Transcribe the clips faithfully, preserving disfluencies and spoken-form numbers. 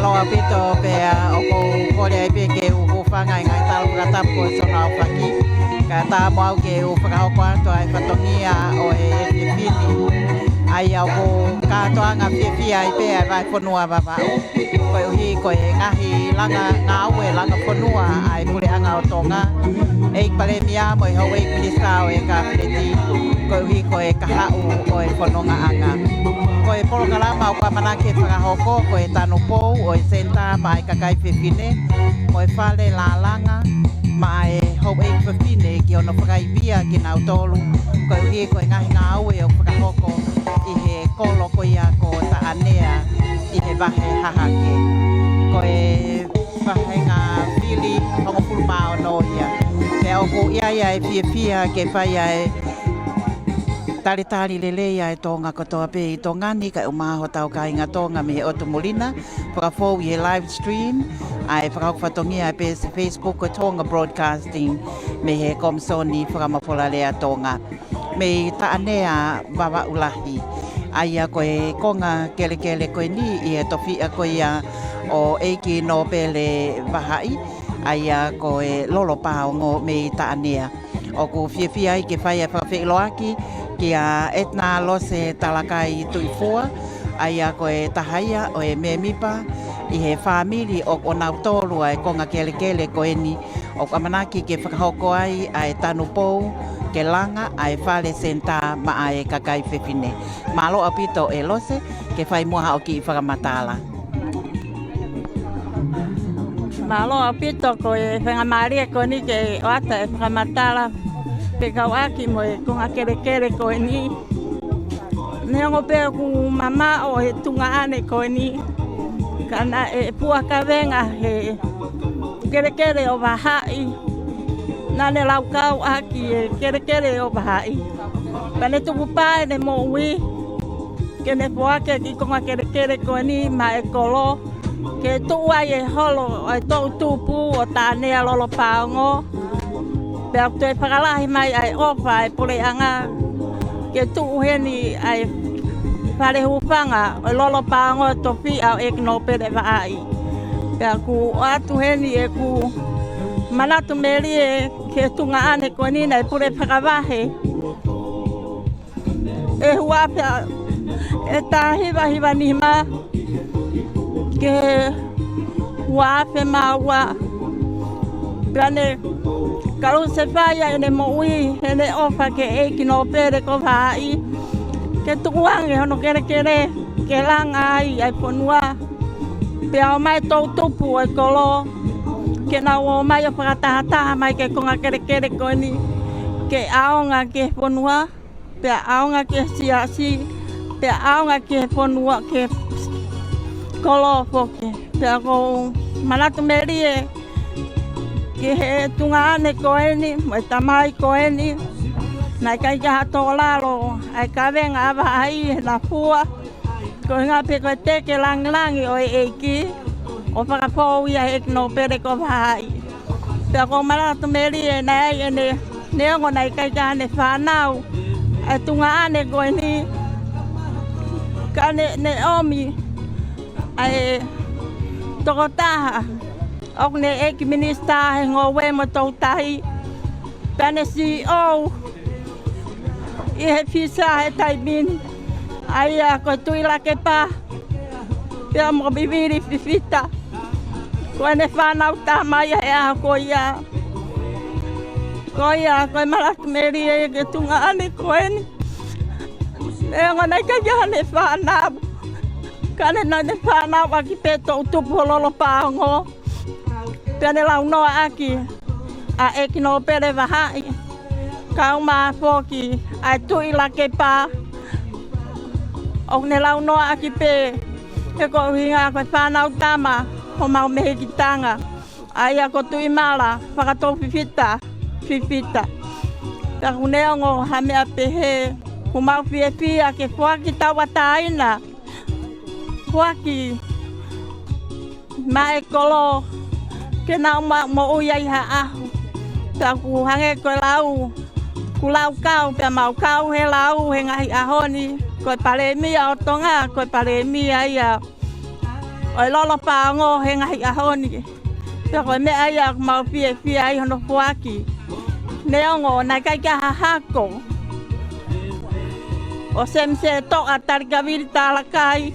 Mālō ʻaupito pea ʻoku ou kole ai pē ke u hūfanga he ngaahi tala fakatapu ko Sona ʻAofaki. Kae ʻatā mo au ke u fakahoko atu ʻa e fatongia ʻo e fefine. ʻA ia ʻoku kātoanga fiefia ai pē ʻa e vahefonua Vavaʻu. Koeʻuhi ko e ngaahi langa ngāue langa fonua ʻa e puleʻanga ʻo Tonga. ʻEiki Palēmia mo e houʻeiki minisitā ʻo e Kapineti. Koeʻuhi ko e kahaʻu ʻo e fonongaʻanga. Ko e polokalama ʻoku ʻamanaki ke fakahoko ko e tanupou ʻo e senitā maʻa e kakai fefine, mo e fale lālanga maʻa e houʻeiki fefine ki hono fakaivia kinautolu, koeʻuhi ko e ngaahi ngāue ʻoku fakahoko ʻi he kolo ko ia ko Taʻanea ʻi he vahe Hahake. Ko e vahenga fili hongofulu mā ono ia. Pea ʻoku ʻi ai ʻa e fiefia ke fai ʻa e talitali lelei ʻa e Tonga kotoa pē ʻi Tonga ni, kae ʻumaʻā hotau kāinga Tonga mei he ʻotu muli na, fakafou ʻi he live stream ʻa e fakahoko fatongia ʻa e peesi Facebook ko Tonga Broadcasting mei he Komisoni Fakamafolalea Tonga mei Taʻanea, Vavaʻu Lahi. ʻA ia ko e konga kelekele ko eni ʻi he tofiʻa ko ia ʻo ʻEiki Nōpele Vahaʻi, ʻa ia ko e Lolo Paongo mei Taʻanea. ʻOku fiefia ai ke fai ʻa e fakafeʻiloaki kia Etna Lose Talakai Tuʻifua, ʻa ia ko e taha ia ʻo e mēmipa ʻi he fāmili ʻo, ʻonautolu ʻa e konga kelekele ko eni ʻoku ʻamanaki ke fakahoko ai ʻa e tanupou ke langa ʻa e fale senitā maʻa e kakai fefine. Mālō ʻaupito ʻe Lose, ke fai muʻa haʻo kiʻi fakamatala. Mālō ʻaupito ko e faingamālie ko eni ke ʻoatu e fakamatala fekauʻaki mo e konga kelekele ko eni. Neongo pē ʻoku mamaʻo e tuongaʻane ko eni, ka naʻe fua kavenga he kelekele ʻo Vahaʻi. Naʻa ne laukau ʻaki e kelekele ʻo Vahaʻi. Pea ne tukupā ʻene moʻui ke ne foaki e kiʻi konga kelekele ko eni maʻa e kolo, ke tuʻu ai e holo ʻo e toʻutupu ʻo Taʻanea, Lolo Paongo. Pea ʻoku toe fakalahi mai ʻa e ʻofa ʻa e puleʻanga ke tuʻu heni ʻa e fale hūfanga ʻo e Lolo Paongo, tofiʻa ʻo ʻEiki Nōpele Vahaʻi. Pea ʻoku ʻoatu heni ʻeku manatu melie ki he tuongaʻane ko eni naʻe pule fakavahe ʻi he ua afe ʻe taha hiva hiva nima ki he ua afe mā ua. Pea ne kalusefai ʻene moʻui heʻene ʻofa ki he ʻEiki Nōpele ko Vahaʻi, ke tukuange hono kelekele ke langa ai ʻa e fonua. Pea ʻomai e toʻutupu ʻo e kolo ke nau ō mai ʻo fakatahataha mai ki he konga kelekele ko eni, ke ʻaonga ki he fonua, pea ʻaonga ki he siasi, pea ʻaonga ki he fonua, ki he kolo foki. Pea ʻoku ou manatu melie ki he tuongaʻane ko eni mo e tamai ko eni, naʻe ʻikai ke ʻi ai ha tō lalo ʻa e kavenga ʻa Vahaʻi he naʻe fua. Ko e ʻuhinga pē ko e teke langilangi ʻo e ʻEiki ʻo fakafou ia ʻEiki Nōpele ko Vahaʻi. Pea ʻoku ou manatu melie naʻe ʻi ai ʻene, neongo naʻe ʻikai ke ʻi ai haʻane fānau ʻa e tuongaʻane ko eni, ka ne, ne ʻomi ʻa e tokotaha ʻoku ne ʻEiki Minisitā he Ngoue mo e Toutai. Pea ne CEO ʻi he Visa he taimi ni, ʻa ia ko Tuʻilakepa, pea mo Vivili Fifita. Ko ʻene fānau tama ia he ʻaho ko ia. Ko ia, ko e manatu melie ki he tuongaʻane ko eni. Neongo naʻe ʻikai ke ʻi ai haʻane fānau, ka ne, naʻa ne fānau ʻaki pē toʻutupu ʻo Lolo Paongo. Pea ne launoa ʻaki ʻa ʻEiki Nōpele Vahaʻi, kae ʻumaʻā foki ʻa e Tuʻilakepa. ʻOku ne launoa ʻaki pē, he ko e ʻuhinga ko e fānau tama homau mehikitanga, ʻa ia ko Tuʻimala Fakatoufifita Fifita. Pea ʻoku neongo ha meʻa pehē, ʻoku mau fiefia ke foaki tauʻatāina, foaki maʻa e kolo ke nau maʻu moʻui ai ha ʻaho. Pea ʻoku hangē ko e lau, ʻoku lau kau, pea mau kau he lau he ngaahi ʻaho ni, ko e Palēmia ʻo Tonga, ko e Palēmia ia ʻo e lolo paongo he ngaahi ʻaho ni. Pea ko e meʻa ia ʻoku mau fiefia ai hono foaki. Neongo naʻe ʻikai ke ʻi ai ha hako ʻo Semese Toʻa Talikavili Talakai,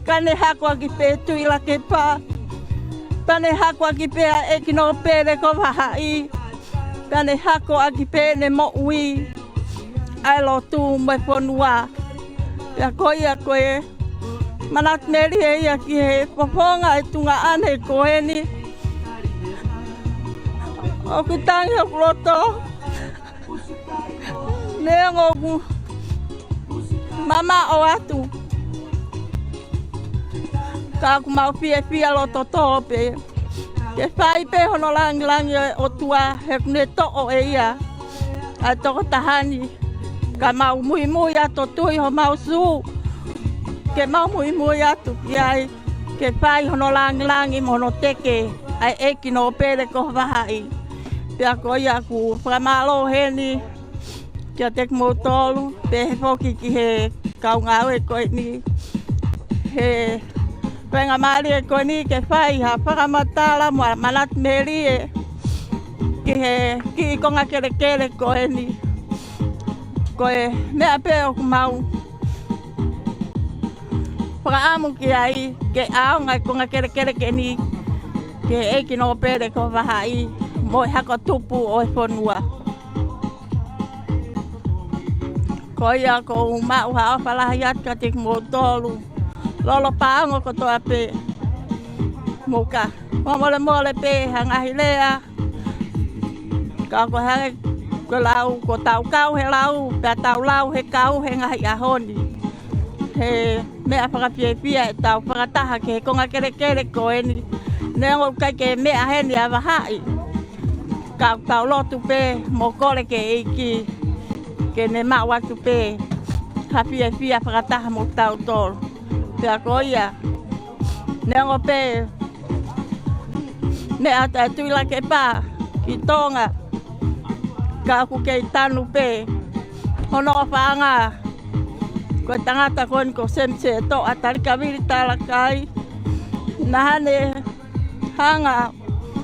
ka ne hako ʻaki pē Tuʻilakepa, ka ne hako ʻaki pē ʻa e ʻEiki Nōpele ko Vahaʻi, ka ne hako ʻaki pē ʻene moʻui, ʻa e lotu mo e fonua. Pea ko ia ko e manatu melie ia ki he fofonga ʻo e tuongaʻane ko eni. ʻOku tangi hoku loto. Neongo ʻoku mamaʻo atu, ka ʻoku mau fiefia loto tō pē ke fai pē hono langilangi ʻo e ʻOtua he ʻoku ne toʻo ʻe ia ʻa e tokotaha ni. Ka mau muimui atu, tui homau sū ke mau muimui atu ki ai, ke fai hono langilangi mo hono teke ʻa e ʻEiki Nōpele ko Vahaʻi. Pea ko ia ʻoku ou fakamālō heni kiate kimoutolu, pehē foki ki he kau ngāue ko eni, he faingamālie ko eni ke fai ha fakamatala mo ha manatu melie ki he kiʻi konga kelekele ko eni. Ko e meʻa pē ʻoku mau fakaʻamu ki ai, ke ʻaonga e konga kelekele ko eni ki he ʻEiki Nōpele ko Vahaʻi mo e hako tupu ʻo e fonua. Ko ia ʻoku ou maʻu ha ʻofa lahi atu kiate kimoutolu lolo paongo kotoa pē. Mo ka fakamolemole pē ha ngaahi lea, ka ko e hangē ko e lau, ko ʻetau kau he lau, pea tau lau he kau he ngaahi ʻaho ni. He meʻa fakafiefia ʻetau fakataha ki he konga kelekele ko eni. Neongo ʻoku ʻikai ke meʻa heni ʻa Vahaʻi, ka ʻoku tau lotu pē mo kole ki he ʻEiki ke ne maʻu atu pē ha fiefia fakataha mo kitautolu. Pea ko ia, neongo pē meʻa atu ʻa e Tuʻilakepa ki Tonga, ka ʻoku kei tanu pē hono ʻofaʻanga ko e tangata ko eni ko Semese Toʻa Talikavili Talakai. Naʻa ne hanga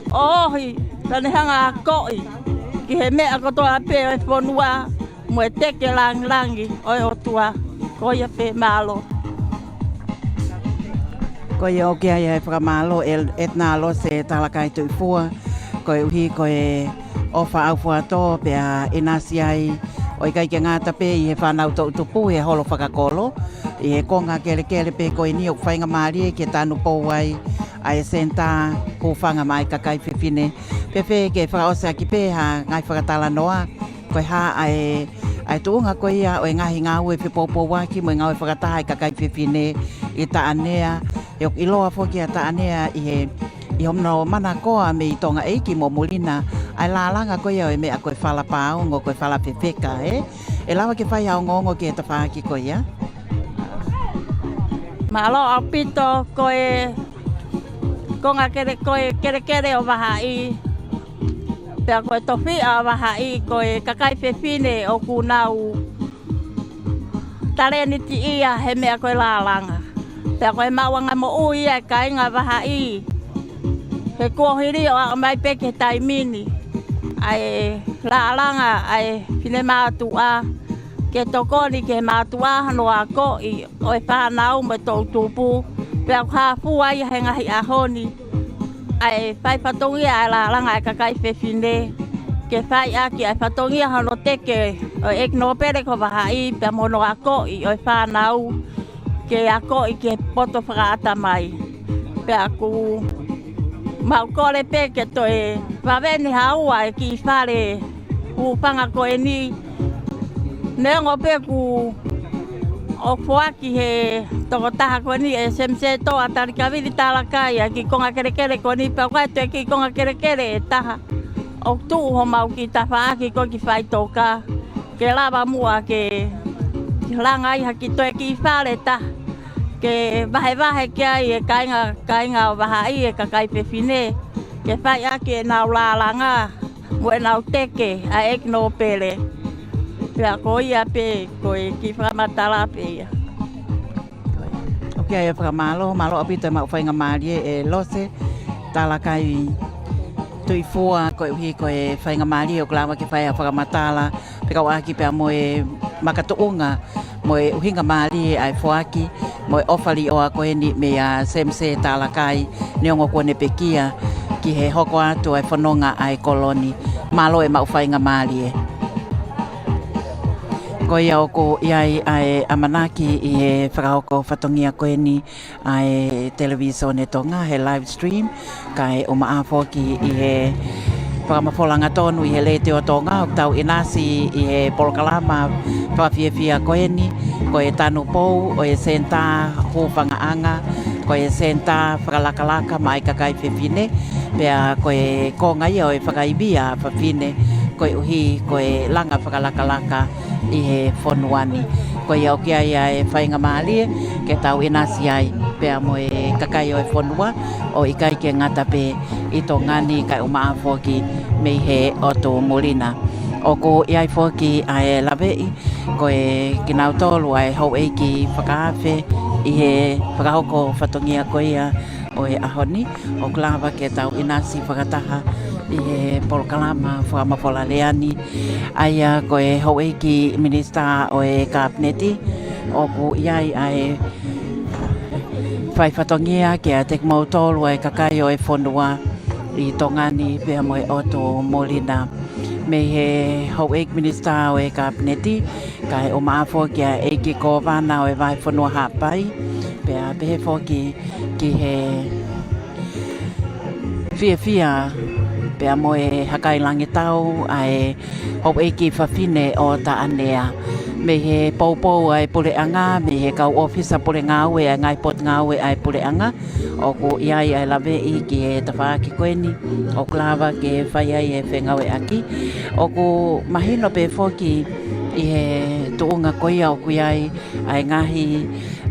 ʻo ohi, ka ne hanga ʻo akoʻi ki he meʻa kotoa pē ʻo e fonua mo e teke langilangi ʻo e ʻOtua. Ko ia pē, mālō. Ko ia, ʻoku ʻi ai ʻa e fakamālō ʻe ʻEtena Lose Talakai Tuʻifua, koeʻuhi ko e ʻofa ʻaufuatō pea ʻinasi ai, ʻo ʻikai ke ngata pē ʻi he fānau toʻutupu he holo fakakolo, ʻi he konga kelekele pē ko eni ʻoku faingamālie ke tanupou ai ʻa e senitā, hūfanga mai kakai fefine. Pea fēfē ke fakaʻosi ʻaki pē ha ngaahi fakatalanoa, ko e hā ʻa e, ʻa e tuʻunga ko ia ʻo e ngaahi ngāue fepoupouaki mo e ngāue fakataha ʻa e kakai fefine ʻi Taʻanea. ʻOku ʻiloa foki ʻa Taʻanea ʻi he, ʻi hono manakoa mei Tonga ʻEiki mo Mulina, ʻa e lālanga ko ia ʻo e meʻa ko e fala paongo, ko e fala fefeka, ē? ʻE lava ke fai ha ongoongo ki he tafaʻaki ko ia? Mālō ʻaupito. Ko e konga kele-, ko e kelekele ʻo Vahaʻi, pea ko e tofiʻa ʻo Vahaʻi, ko e kakai fefine ʻoku nau talēnitiʻia he meʻa ko e lālanga. Pea ko e maʻuʻanga moʻui ia ʻa e kāinga Vahaʻi he kuohili ʻo aʻu mai pē ki he taimi ni, ʻa e lālanga ʻa e finemātuʻa ke tokoni ki he mātuʻa hono akoʻi ʻo e fānau mo e toʻutupu. Pea ʻoku hā fua ia he ngaahi ʻaho ni ʻa e fai fatongia ʻa e lālanga ʻa e kakai fefine, ke fai ʻaki ʻa e fatongia hono teke ʻo e ʻEiki Nōpele ko Vahaʻi, pea mo hono akoʻi ʻo e fānau ke akoʻi ki he poto fakaʻatamai. Pea ʻoku mau kole pē ke toe vave ni haua e kiʻi fale hūfanga ko eni. Neongo pē kuo foaki he tokotaha ko eni ʻe Semese Toʻa Talikavili Talakai ʻa e kiʻi konga kelekele ko eni, pea ʻoku ʻi ai e toe kiʻi konga kelekele ʻe taha ʻoku tuʻu homau kiʻi tafaʻaki ko ē ki Faʻitoka, ke lava muʻa ke langa ai ha kiʻi toe kiʻi fale ʻe taha ke vahevahe ki ai e kāinga, kāinga ʻo Vahaʻi, e kakai fefine, ke fai ʻaki ʻenau lālanga mo ʻenau teke ʻa e ʻEiki Nōpele. Pea ko ia pē, ko e kiʻi fakamatala pē ia. ʻOku ʻOku fakamālō, mālō ʻaupito e maʻu faingamālie ʻe Lose Talakai Tuʻifua, koeʻuhi ko e faingamālie ʻoku lava ke fai ʻa e fakamatala fekauʻaki pea mo e makatuʻunga mo e ʻuhinga mālie ʻa e foaki mo e ʻofa liʻoa ko eni meia Semese Talakai, neongo kuo ne pekia ki he hoko atu ʻa e fononga ʻa e kolo ni. Mālō e maʻu faingamālie. Ko ia ʻoku ʻi ai ʻa e ʻamanaki ʻi he fakahoko fatongia ko eni ʻa e Televīsone Tonga he live stream, kae ʻumaʻā foki ʻi he fakamafola angatonu ʻi he Letiō Tonga, ʻoku tau ʻinasi ʻi he polokalama fakafiefia ko eni, ko e tanupou ʻo e Senitā Hūfangaʻanga, ko e senitā fakalakalaka maʻa e kakai fefine, pea ko e konga ia ʻo e fakaivia fafine, koeʻuhi ko e langa fakalakalaka ʻi he fonua ni. Ko ia ʻoku ʻi ai ʻa e faingamālie ke tau ʻinasi ai pea mo e kakai ʻo e fonua, ʻo ʻikai ke ngata pē ʻi Tonga ni kae ʻumaʻā foki mei he ʻotu muli na. ʻOku ʻi ai foki ʻa e laveʻi ko e kinautolu ʻa e houʻeiki fakaafe ʻi he fakahoko fatongia ko ia ʻo e ʻaho ni, ʻoku lava ke tau ʻinasi fakataha ʻi he polokalama fakamafola lea ni, ʻa ia ko e houʻeiki minisitā ʻo e Kapineti, ʻoku ʻi ai ʻa e fai fatongia kiate kimoutolu ʻa e kakai ʻo e fonua ʻi Tonga ni pea mo e ʻotu muli na. Mei he houʻeiki minisitā ʻo e Kapineti, kae ʻumaʻā foki ʻa e ʻEiki Kōvana ʻo e Vahefonua Haʻapai, pea pehē foki ki he fiefia pea mo e hakailangitau ʻa e houʻeiki fafine ʻo Taʻanea. Mei he poupou ʻa e puleʻanga, mei he kau ʻōfisa pulengāue ʻa e ngaahi potungāue ʻa e puleʻanga, ʻoku ʻi ai ʻa e laveʻi ki he tafaʻaki ko eni ʻoku lava ke fai ai e fengāueʻaki. ʻOku mahino pē foki ʻi he tuʻunga ko ia ʻoku ʻi ai ʻa e ngaahi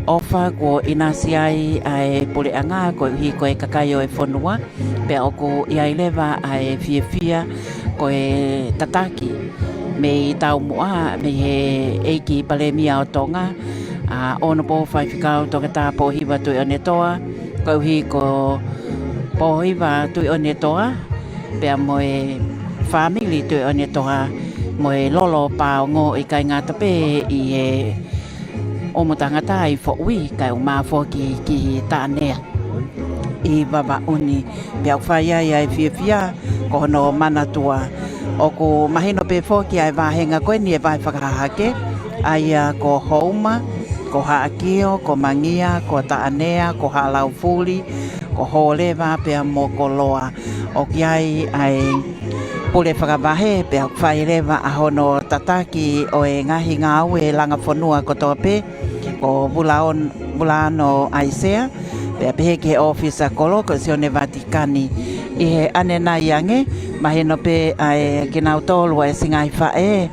ʻofa kuo ʻinasi ai ʻa e puleʻanga koeʻuhi ko e kakai ʻo e fonua, pea ʻoku ʻi ai leva ʻa e fiefia ko e tataki mei taumuʻa mei he ʻEiki Palēmia ʻo Tonga, ʻa Honourable Faifekau Toketā Pōhiva Tuʻiʻonetoa, koeʻuhi ko Pōhiva Tuʻiʻonetoa pea mo e fāmili Tuʻiʻonetoa mo e lolo paongo, ʻikai ngata pē ʻi he ʻomo tangata ʻi Foʻui kae ʻumaʻā foki ki Taʻanea ʻi Vavaʻu ni. Pea ʻoku fai ai ʻa e fiefia ko hono manatua. ʻOku mahino pē foki ʻa e vāhenga ko eni ʻe vahe fakahahake, ʻa ia ko Houma, ko Haʻakio, ko Mangia, ko Taʻanea, ko Haʻalaufuli, ko Hōleva pea mo Koloa. ʻOku ʻi ai ʻa e pule fakavahe pea ʻoku fai leva ʻa hono tataki ʻo e ngaahi ngāue langa fonua kotoa pē, ko Vulaon-, Vulano ʻAisea, pea pehē ki he ʻōfisa kolo ko Sione Vatikani. ʻI he ʻanenai ange, mahino pē ʻa e kinautolu ʻa e siʻi ngaahi faʻē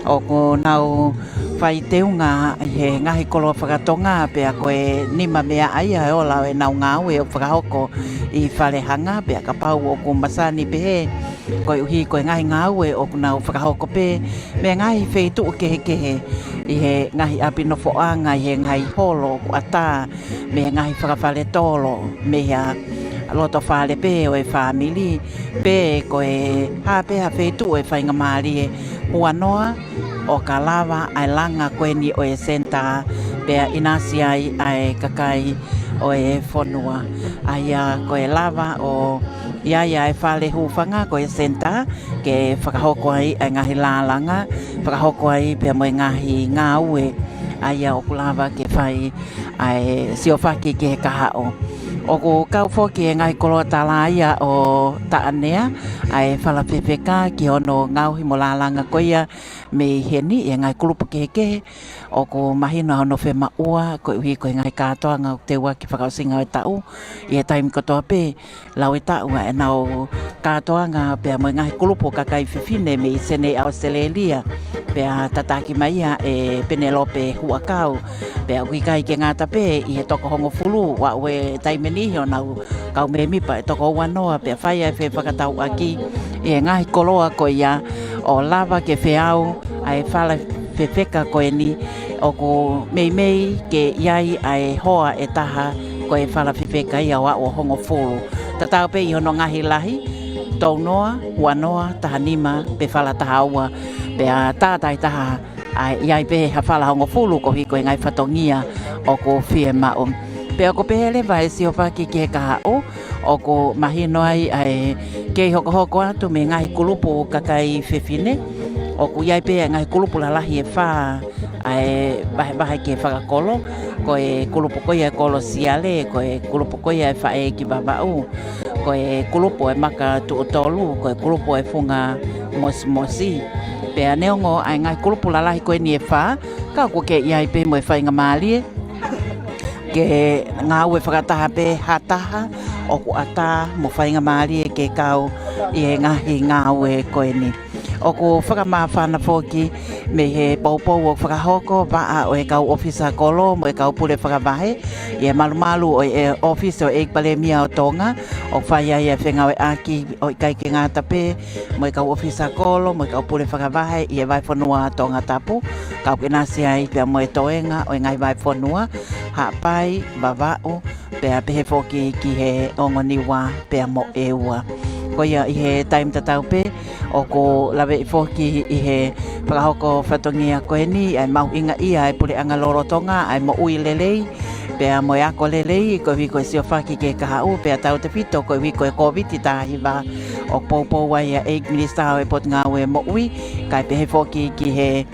ʻoku nau fai teunga ʻi he ngaahi koloa fakatonga, pea ko e nima meaʻa ia ʻa e ola ʻo ʻenau ngāue ʻoku fakahoko ʻi Falehanga, pea kapau ʻoku masani pehē, koeʻuhi ko e ngaahi ngāue ʻoku nau fakahoko pē mei he ngaahi feituʻu kehekehe, ʻi he ngaahi ʻapi nofoʻanga, ʻi he ngaahi holo ʻoku ʻatā, mei he ngaahi fakafaletolo, mei he loto fale pē ʻo e fāmili, pe ko e hā pē ha feituʻu ʻe faingamālie, huanoa ʻo ka lava ʻa e langa ko eni ʻo e senitā, pea ʻinasi ai ʻa e kakai ʻo e fonua. ʻA ia ko e lava ʻo ʻi ai ʻa e fale hūfanga ko e senitā, ke fakahoko ai ʻa e ngaahi lālanga, fakahoko ai pea mo e ngaahi ngāue, ʻa ia ʻoku lava ke fai ʻa e siofaki ki he kahaʻu. ʻOku kau foki e ngaahi koloa tala ia ʻo Taʻanea, ʻa e fala fefeka ki hono ngaohi mo lālanga ko ia mei heni ʻi he ngaahi kulupu kehekehe. ʻOku mahino hono fiemaʻua koeʻuhi ko e ngaahi kātoanga ʻoku teuaki fakaʻosinga ʻo e taʻu, ʻi he taimi kotoa pē, lau e taʻu ʻa ʻenau kātoanga pea mo e ngaahi kulupu kakai fefine mei Senē, ʻAositelēlia, pea tataki mai ia ʻe Penelope Huʻakau, pea ʻoku ʻikai ke ngata pē ʻi he toko hongofulu, ʻo aʻu e taimi ni ʻo nau kau mēmipa ʻe toko uanoa, pea fai ʻa e fefakatauʻaki ʻi he ngaahi koloa ko ia ʻo lava ke feau ʻa e fala fefeka ko eni ʻoku meimei ke ʻi ai ʻa e hoa ʻe taha ko e fala fefeka ia ʻo aʻu ʻo hongofulu. Tatau pē ʻi hono ngaahi lahi, tolunoa, uanoa, tahanima, pe fala tahaua, pea tātātaha ʻa e ʻi ai pē ha fala hongofulu koeʻuhi ko e ngaahi fatongia ʻoku fiemaʻu. Pea ʻoku pehē leva ʻe Siofaki ki he kahaʻu, ʻoku mahino ai ʻa e kei hokohoko atu mei he ngaahi kulupu kakai fefine, ʻoku ʻi ai pē ʻa e ngaahi kulupu lalahi ʻe fā ʻa e vahevahe ki he fakakolo, ko e kulupu ko ia ʻo e kolo siale, ko e kulupu ko ia ʻo e faʻē ki Vavaʻu, ko e kulupu ʻo e maka tuʻu tolu, ko e kulupu ʻo e funga mosimosi. Pea neongo ʻa e ngaahi kulupu lalahi ko eni ʻe fā, ka ʻoku kei ʻi ai pē mo e faingamālie ke ngāue fakataha pē ha taha ʻoku ʻatā mo faingamālie ke kau ʻi he ngaahi ngāue ko eni. ʻOku fakamāfana foki mei he poupou ʻoku fakahoko, vaʻa ʻo e kau ʻōfisa kolo mo e kau pule fakavahe ʻi he malumalu ʻo e ʻōfisi ʻo e ʻEiki Palēmia ʻo Tonga, ʻoku fai ai ʻa e fengāueʻaki ʻo ʻikai ke ngata pē mo e kau ʻōfisa kolo mo e kau pule fakavahe ʻi he vahefonua Tongatapu, ka ʻoku ʻinasi ai pea mo e toenga ʻo e ngaahi vahefonua, Haʻapai, Vavaʻu, pea pehē foki ki he ongo Niua pea mo ʻEua. Ko ia ʻi he taimi tatau pē, ʻoku laveʻi foki ʻi he fakahoko fatongia ko eni ʻa e mahuʻingaʻia ʻa e puleʻanga lolotonga, ʻa e moʻui lelei, pea mo e ako lelei, koeʻuhi ko e Siofaki ki he kahaʻu, pea tautefito koeʻuhi ko e Kōviti taha hiva, ʻoku poupou ai ʻa e ʻEiki Minisitā ʻo e Potungāue Moʻui, kae pehē foki ki he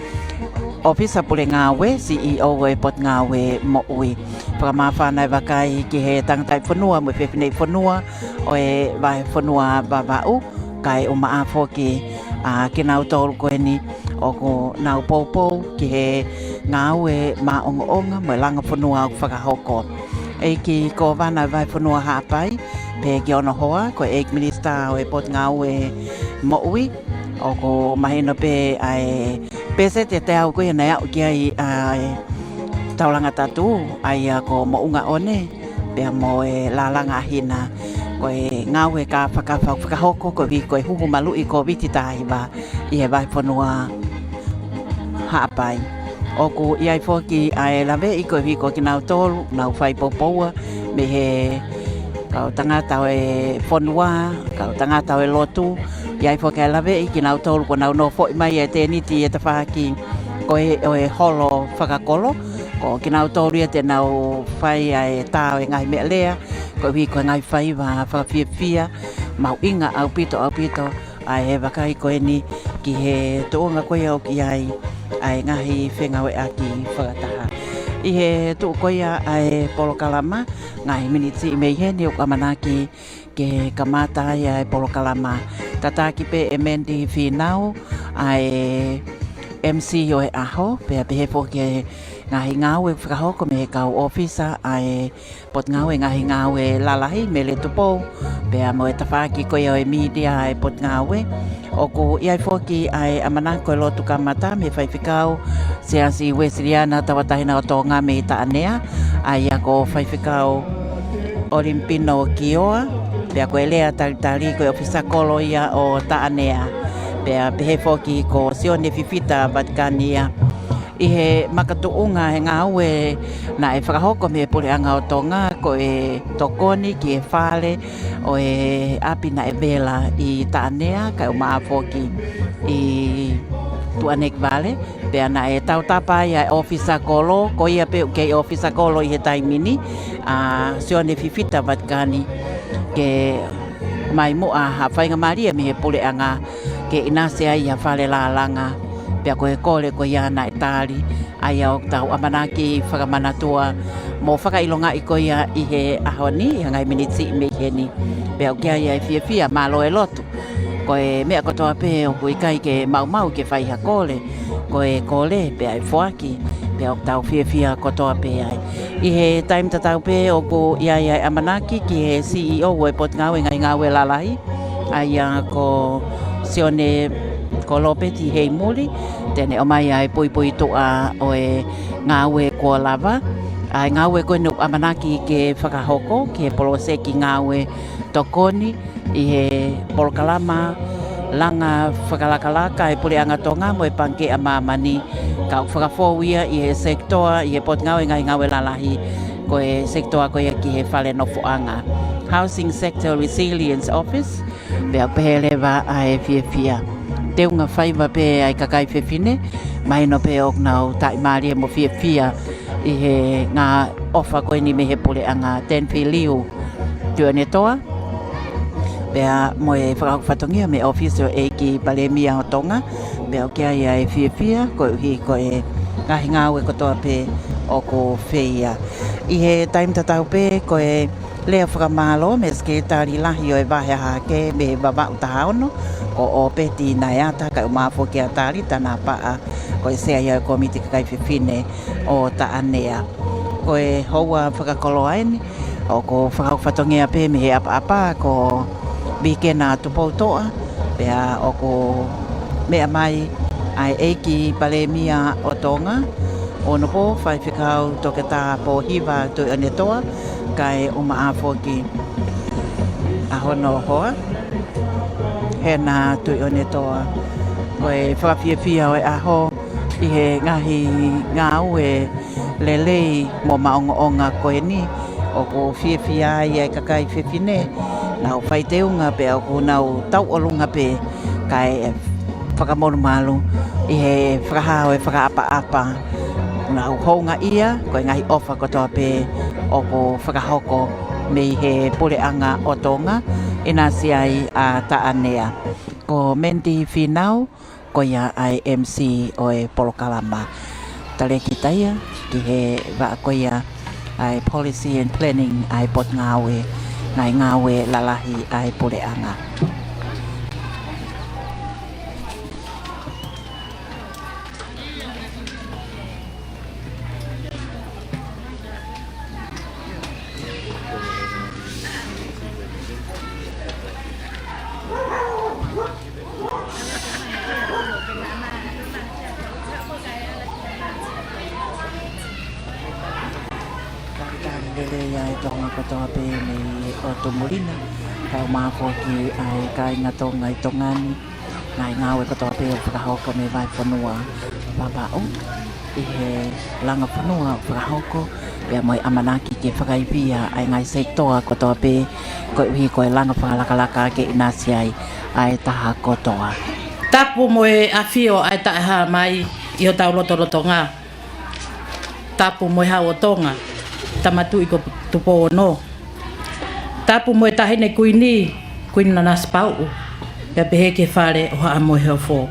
ʻōfisa pule ngāue, C E O ʻo e Potungāue Moʻui. Fakamāfana e vakai ki he tangataʻi fonua mo e fefineʻi fonua ʻo e vahefonua Vavaʻu, kae ʻumaʻā foki ʻa kinautolu ko eni ʻoku nau poupou ki he ngāue maʻongoʻonga mo e langa fonua ʻoku fakahoko. ʻEiki Kōvana ʻo e vahefonua Haʻapai, pehē ki hono hoa, ko e ʻEiki Minisitā ʻo e Potungāue Moʻui, ʻoku mahino pē ʻa e peseti ʻe teau ko ia naʻe aʻu ki ai ʻa e taulanga tatū, ʻa ia ko Moʻunga ʻOne, pea mo e Lālanga ʻa Hina, ko e ngāue kāfakafa ʻoku fakahoko koeʻuhi ko e huhu maluʻi Kōviti taha hiva ʻi he vahefonua Haʻapai. ʻOku ʻi ai foki ʻa e laveʻi koeʻuhi ko kinautolu, nau fai poupoua mei he kau tangata ʻo e fonua, kau tangata ʻo e lotu, ʻi ai foki ʻa e laveʻi kinautolu kuo nau nofoʻi mai ʻa e tēniti ʻi he tafaʻaki ko ē ʻo e holo fakakolo, ko kinautolu ia te nau fai ʻa e tā ʻo e ngaahi meʻalea, koeʻuhi ko e ngaahi faiva fakafiefia, mahuʻinga ʻaupito, ʻaupito, ʻa e vakai ko eni ki he tuʻunga ko ia ʻoku ʻi ai ʻa e ngaahi fengāueʻaki fakataha. ʻI he tuʻu ko ia ʻa e polokalama, ngaahi miniti mei heni ʻoku ʻamanaki ke kamata ai ʻa e polokalama. Tataki pē ʻe Mandy Fīnau ʻa e M C ʻo e ʻaho, pea pehē foki ki he ngaahi ngāue fakahoko mei he kau ʻōfisa ʻa e Potungāue Ngaahi Ngāue Lalahi, Mele Tupou, pea mo e tafaʻaki ko ia ʻo e mītia ʻa e Potungāue. ʻOku ʻi ai foki ʻa e ʻamanaki ko e lotu kamata mei he faifekau Siasi Uēsiliana Tauʻatāina ʻo Tonga mei Taʻanea, ʻa ia ko Faifekau ʻOlimipino Kioa, pea ko e lea talitali ko e ʻōfisa kolo ia ʻo Taʻanea, pea pehē foki ko Sione Fifita Vatikani ia. ʻI he makatuʻunga he ngāue naʻe fakahoko mei he Puleʻanga ʻo Tonga, ko e tokoni ki he fale ʻo e ʻapi naʻe vela ʻi Taʻanea, kae ʻumaʻā foki ʻi Tuʻanekivale, pea naʻe tautapa ai ʻa e ʻōfisa kolo, ko ia pē ʻoku kei ʻōfisa kolo ʻi he taimi ni, ʻa Sione Fifita Vatikani, ke ʻomai muʻa ha faingamālie mei he Puleʻanga ke ʻinasi ai ʻi ha fale lālanga, pea ko e kole ko ia naʻe tali, ʻa ia ʻoku tau ʻamanaki fakamanatua mo fakaʻilongaʻi ko ia ʻi he ʻaho ni, ʻi he ngaahi miniti mei heni. Pea ʻoku ʻi ai ʻa e fiefia, mālō e lotu. Ko e meʻa kotoa pē ʻoku ʻikai ke maumau ke fai ha kole, ko e kole pea ʻe foaki, pea ʻoku tau fiefia kotoa pē ai. ʻI he taimi tatau pē ʻoku ʻi ai ʻa e ʻamanaki ki he C E O ʻo e Potungāue Ngaahi Ngāue Lalahi, ʻa ia ko Sione, ko Lopeti Heimuli, te ne ʻomai ʻa e puipuituʻa ʻo e ngāue kuo lava, ʻa e ngāue ko eni ʻoku ʻamanaki ke fakahoko ki he poloseki ngāue tokoni ʻi he polokalama langa fakalakalaka e Puleʻanga Tonga mo e Pangikē ʻa Māmani, ka ʻoku fakafou ia ʻi he sekitoa, ʻi he Potungāue Ngaahi Ngāue Lalahi, ko e sekitoa ko ia ki he Fale Nofoʻanga, Housing Sector Resilience Office, pea ʻoku pehē leva ʻa e fiefia. Teunga faiva pē ʻa e kakai fefine, mahino pē ʻoku nau taʻimālie mo fiefia ʻi he ngaahi ʻofa ko eni mei he puleʻanga. Tenfi Liu Tuʻiʻonetoa, pea mo e fakahoko fatongia mei he ʻōfisi ʻo e ʻEiki Palēmia ʻo Tonga, pea ʻoku ʻi ai ʻa e fiefia koeʻuhi ko e ngaahi ngāue kotoa pē ʻoku feia. ʻI he taimi tatau pē ko e lea fakamālō mei he Sekelitali Lahi ʻo e Vahe Hahake mei he Vavaʻu taha ono, ko ʻŌpeti Naeata, kae ʻumaʻā foki ʻa Talita Napaʻa, ko e Sea ia ʻo e Kōmiti Kakai Fefine ʻo Taʻanea. Ko e houa fakakoloa eni, ʻoku fakahoko fatongia pē mei he ʻapaʻapa ko Vikena Tupoutoʻa, pea ʻoku meʻa mai ʻa e ʻEiki Palēmia ʻo Tonga, Honourable Faifekau Toketā Pōhiva Tuʻiʻonetoa, kae ʻumaʻā foki ʻa hono hoa, Hena Tuʻiʻonetoa. Ko e fakafiefia ʻo e ʻaho ʻi he ngaahi ngāue lelei mo maʻongoʻonga ko eni, ʻoku fiefia ai ʻa e kakai fefine, nau fai teunga pea ʻoku nau tauʻolunga pē, kae fakamolumalu ʻi he fakahā ʻo e fakaʻapaʻapa. Nau houngaʻia, ko e ngaahi ʻofa kotoa pē ʻoku fakahoko mei he puleʻanga ʻo Tonga, ʻinasi ai ʻa Taʻanea. Ko Mandy Fīnau, ko ia ʻa e M C ʻo e polokalama. Talēkita ia ki he vaʻa ko ia ʻa e Policy and Planning ʻa e Potungāue Ngaahi Ngāue Lalahi ʻa e puleʻanga. Fakatalitali lelei ʻa e Tonga kotoa pē mei ʻOtu Muli na, kae ʻumaʻā foki ʻa e kāinga Tonga ʻi Tonga ni, ngaahi ngāue kotoa pē ʻoku fakahoko mei he vahefonua Vavaʻu, ʻi he langa fonua ʻoku fakahoko, pea mo e ʻamanaki ke fakaivia ʻa e ngaahi sekitoa kotoa pē, koeʻuhi ko e langa fakalakalaka ke ʻinasi ai ʻa e taha kotoa. Tapu mo e ʻafio ʻa e Taʻehāmai ʻi hotau lotolotonga. Tapu mo e Hau ʻo Tonga, Tama Tuʻi ko Tupou Ono. Tapu mo e Taʻahine Kuini, Kuini Nanasipauʻu, pea pehē ki he Fale ʻo Haʻa Moheofo.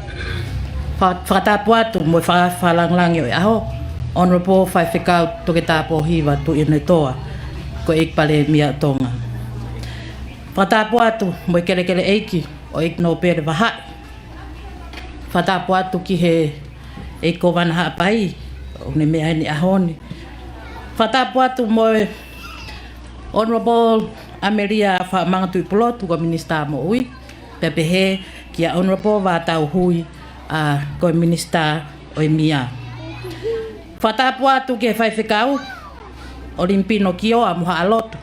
Fa-, fakatapu atu mo e fa-, fakalāngilangi ʻo e ʻaho, Honourable Faifekau Toketā Pōhiva Tuʻiʻonetoa, ko e ʻEiki Palēmia ʻo Tonga. Fakatapu atu mo e Kelekele ʻEiki ʻo e ʻEiki Nōpele Vahaʻi. Fakatapu atu ki he ʻEiki Kōvana Haʻapai, ʻoku ne meʻa heni he ʻaho ni. Fakatapu atu mo e Honourable ʻAmelia Faʻamanga Tuʻipulotu, ko e Minisitā Moʻui, pea pehē kia Honourable Vātau Hui, ʻa, ko e Minisitā ʻo e Mia. Fakatapu atu ki he Faifekau ʻo Limi Pinokio ʻa Mohaʻalotu.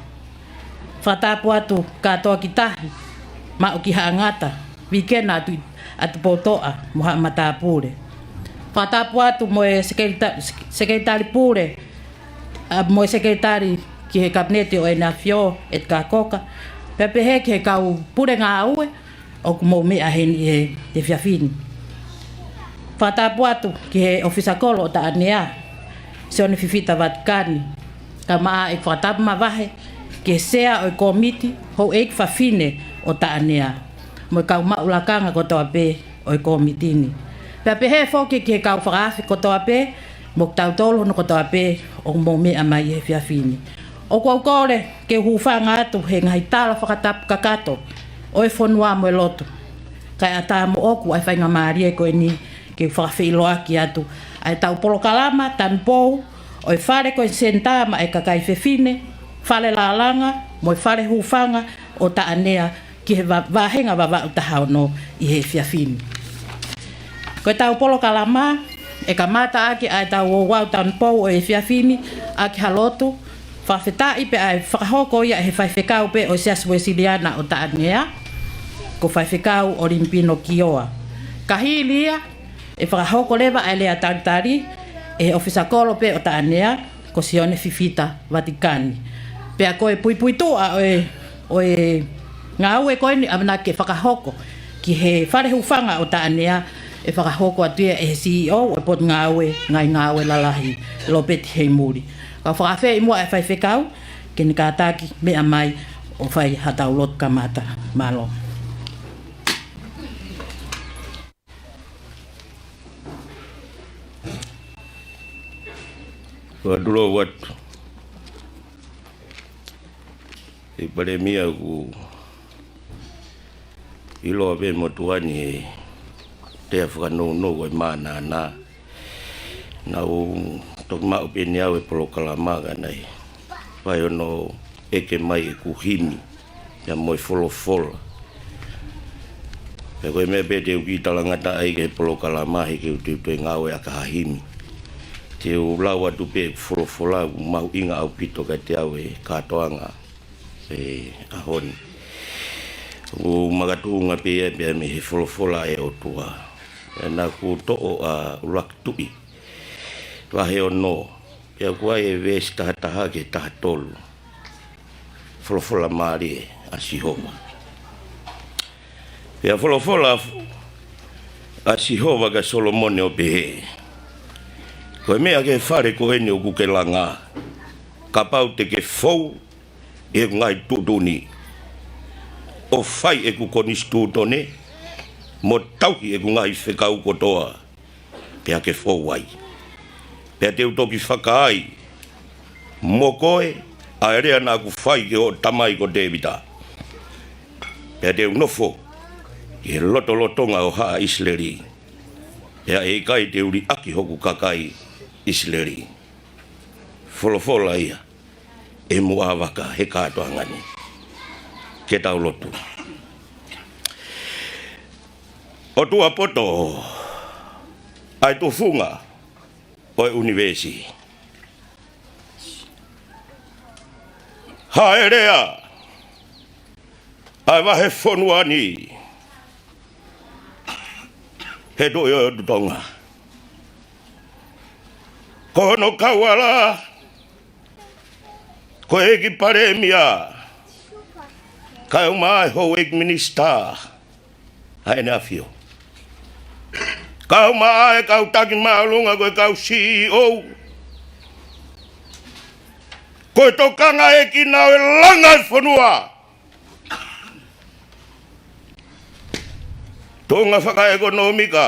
Fakatapu atu kātoa ki tahi, Maʻu ki Haʻangata, Vikena atu ʻa Tupoutoʻa mo Haʻa Matāpule. Fakatapu atu mo e Sekelita-, Sekelitali Pule, ʻa, mo e Sekelitali ki he Kapineti ʻo ʻEne ʻAfio, ʻEtikā Koka, pea pehē ki he kau pule ngāue ʻoku mou meʻa heni he, he efiafi ni. Fakatapu atu ki he ʻOfisa Kolo ʻo Taʻanea, Sione Fifita Vatikani, kae ʻumaʻā e fakatapu mavahe ki he Sea ʻo e Kōmiti Houʻeiki Fafine ʻo Taʻanea, mo e kau maʻu lakanga kotoa pē ʻo e kōmiti ni. Pea pehē foki ki he kau fakaafe kotoa pē, mo kitautolu hono kotoa pē ʻoku mou meʻa mai he efiafi ni. ʻOku ou kole ke u hūfanga atu he ngaahi tala fakatapu kakato ʻo e fonua mo e lotu, kae ʻatā moʻoku ʻa e faingamālie ko eni ke u fakafeʻiloaki atu ʻa ʻetau polokalama tanupou ʻo e Fale Konisēnitā maʻa e Kakai Fefine, Fale Lālanga mo e Fale Hūfanga ʻo Taʻanea ki he va-, vāhenga Vavaʻu taha ono ʻi he efiafi ni. Ko ʻetau polokalama, ʻe kamata ʻaki ʻa ʻetau ouau tanupou ʻo e efiafi ni ʻaki ha lotu fakafetaʻi pea ʻe fakahoko ia ʻe he faifekau pē ʻo e Siasi Uēsiliana ʻo Taʻanea. ko Faifekau ʻOlimipino Kioa. Ka hili ia, ʻe fakahoko leva ʻa e lea talitali ʻe he ʻofisa kolo pē ʻo Taʻanea, ko Sione Fifita Vatikani. Pea ko e puipuituʻa ʻo e, ʻo e ngāue ko eni ʻamanaki ke fakahoko ki he Fale Hūfanga ʻo Taʻanea, ʻe fakahoko atu ia ʻe he C E O ʻo e Potungāue Ngaahi Ngāue Lalahi, Lopeti Heimuli. Kau fakaafeʻi muʻa e Faifekau ke ne kātaki meʻa mai ʻo fai haʻatau lotu kamata. Mālō. Ua tulou atu. ʻEiki Palēmia, ʻoku ʻiloa pē motuʻa ni e tea fakanounou ʻo e mānānā. Naʻá ku toki maʻu pē ʻe au e polokalama ka naʻe fai hono ʻeke mai ʻeku himi ia mo e folofola. Pea ko e meʻa pē te u kiʻi talangataʻa ai ki he polokalama he ʻikai ke u toe ngāueʻaki ha himi. Te u lau atu pē ʻeku folofola, ʻoku mahuʻinga ʻaupito kiate au e kātoanga ʻo e ʻaho ni. ʻOku makatuʻunga pē ia pea mei he folofola ʻa e ʻOtua. Pea naʻá ku toʻo ʻa ʻUluaki Tuʻi vahe ono, pea ʻoku ʻi ai e veesi taha taha ki he taha tolu. Folofola mālie ʻa Sihova. Pea folofola ʻa Sihova kia Solomone ʻo pehē: Ko e meʻa ki he fale ko eni ʻoku ke langa, kapau te ke fou ʻi heʻeku ngaahi tuʻutuʻuni, ʻo fai ʻeku konisitūtone, mo tauhi ʻeku ngaahi fekau kotoa, pea ke fou ai. Pea te u toki fakaai mo koe ʻa e lea naʻá ku fai ki hoʻo tamai ko Tēvita. Pea te u nofo ʻi he lotolotonga ʻo haʻa ʻIsileli, pea ʻe ʻikai te u liʻaki hoku kakai ʻIsileli. Folofola ia ʻe muʻa vaka he kātoanga ni. Ke tau lotu. ʻOtua poto, ʻa e tufunga ʻo e ʻunivēsi, haʻele ʻa e vahefonua ni he Tuʻi ʻo e ʻOtu Tonga. Ko hono kauala ko e ʻEiki Palēmia, kae ʻumaʻā e houʻeiki minisitā ʻa ʻEne ʻAfio, kae ʻumaʻā e kau taki māʻolunga, ko e kau C E O, ko e tokangaʻekina ʻo e langa e fonua. Tuʻunga fakaʻekonōmika,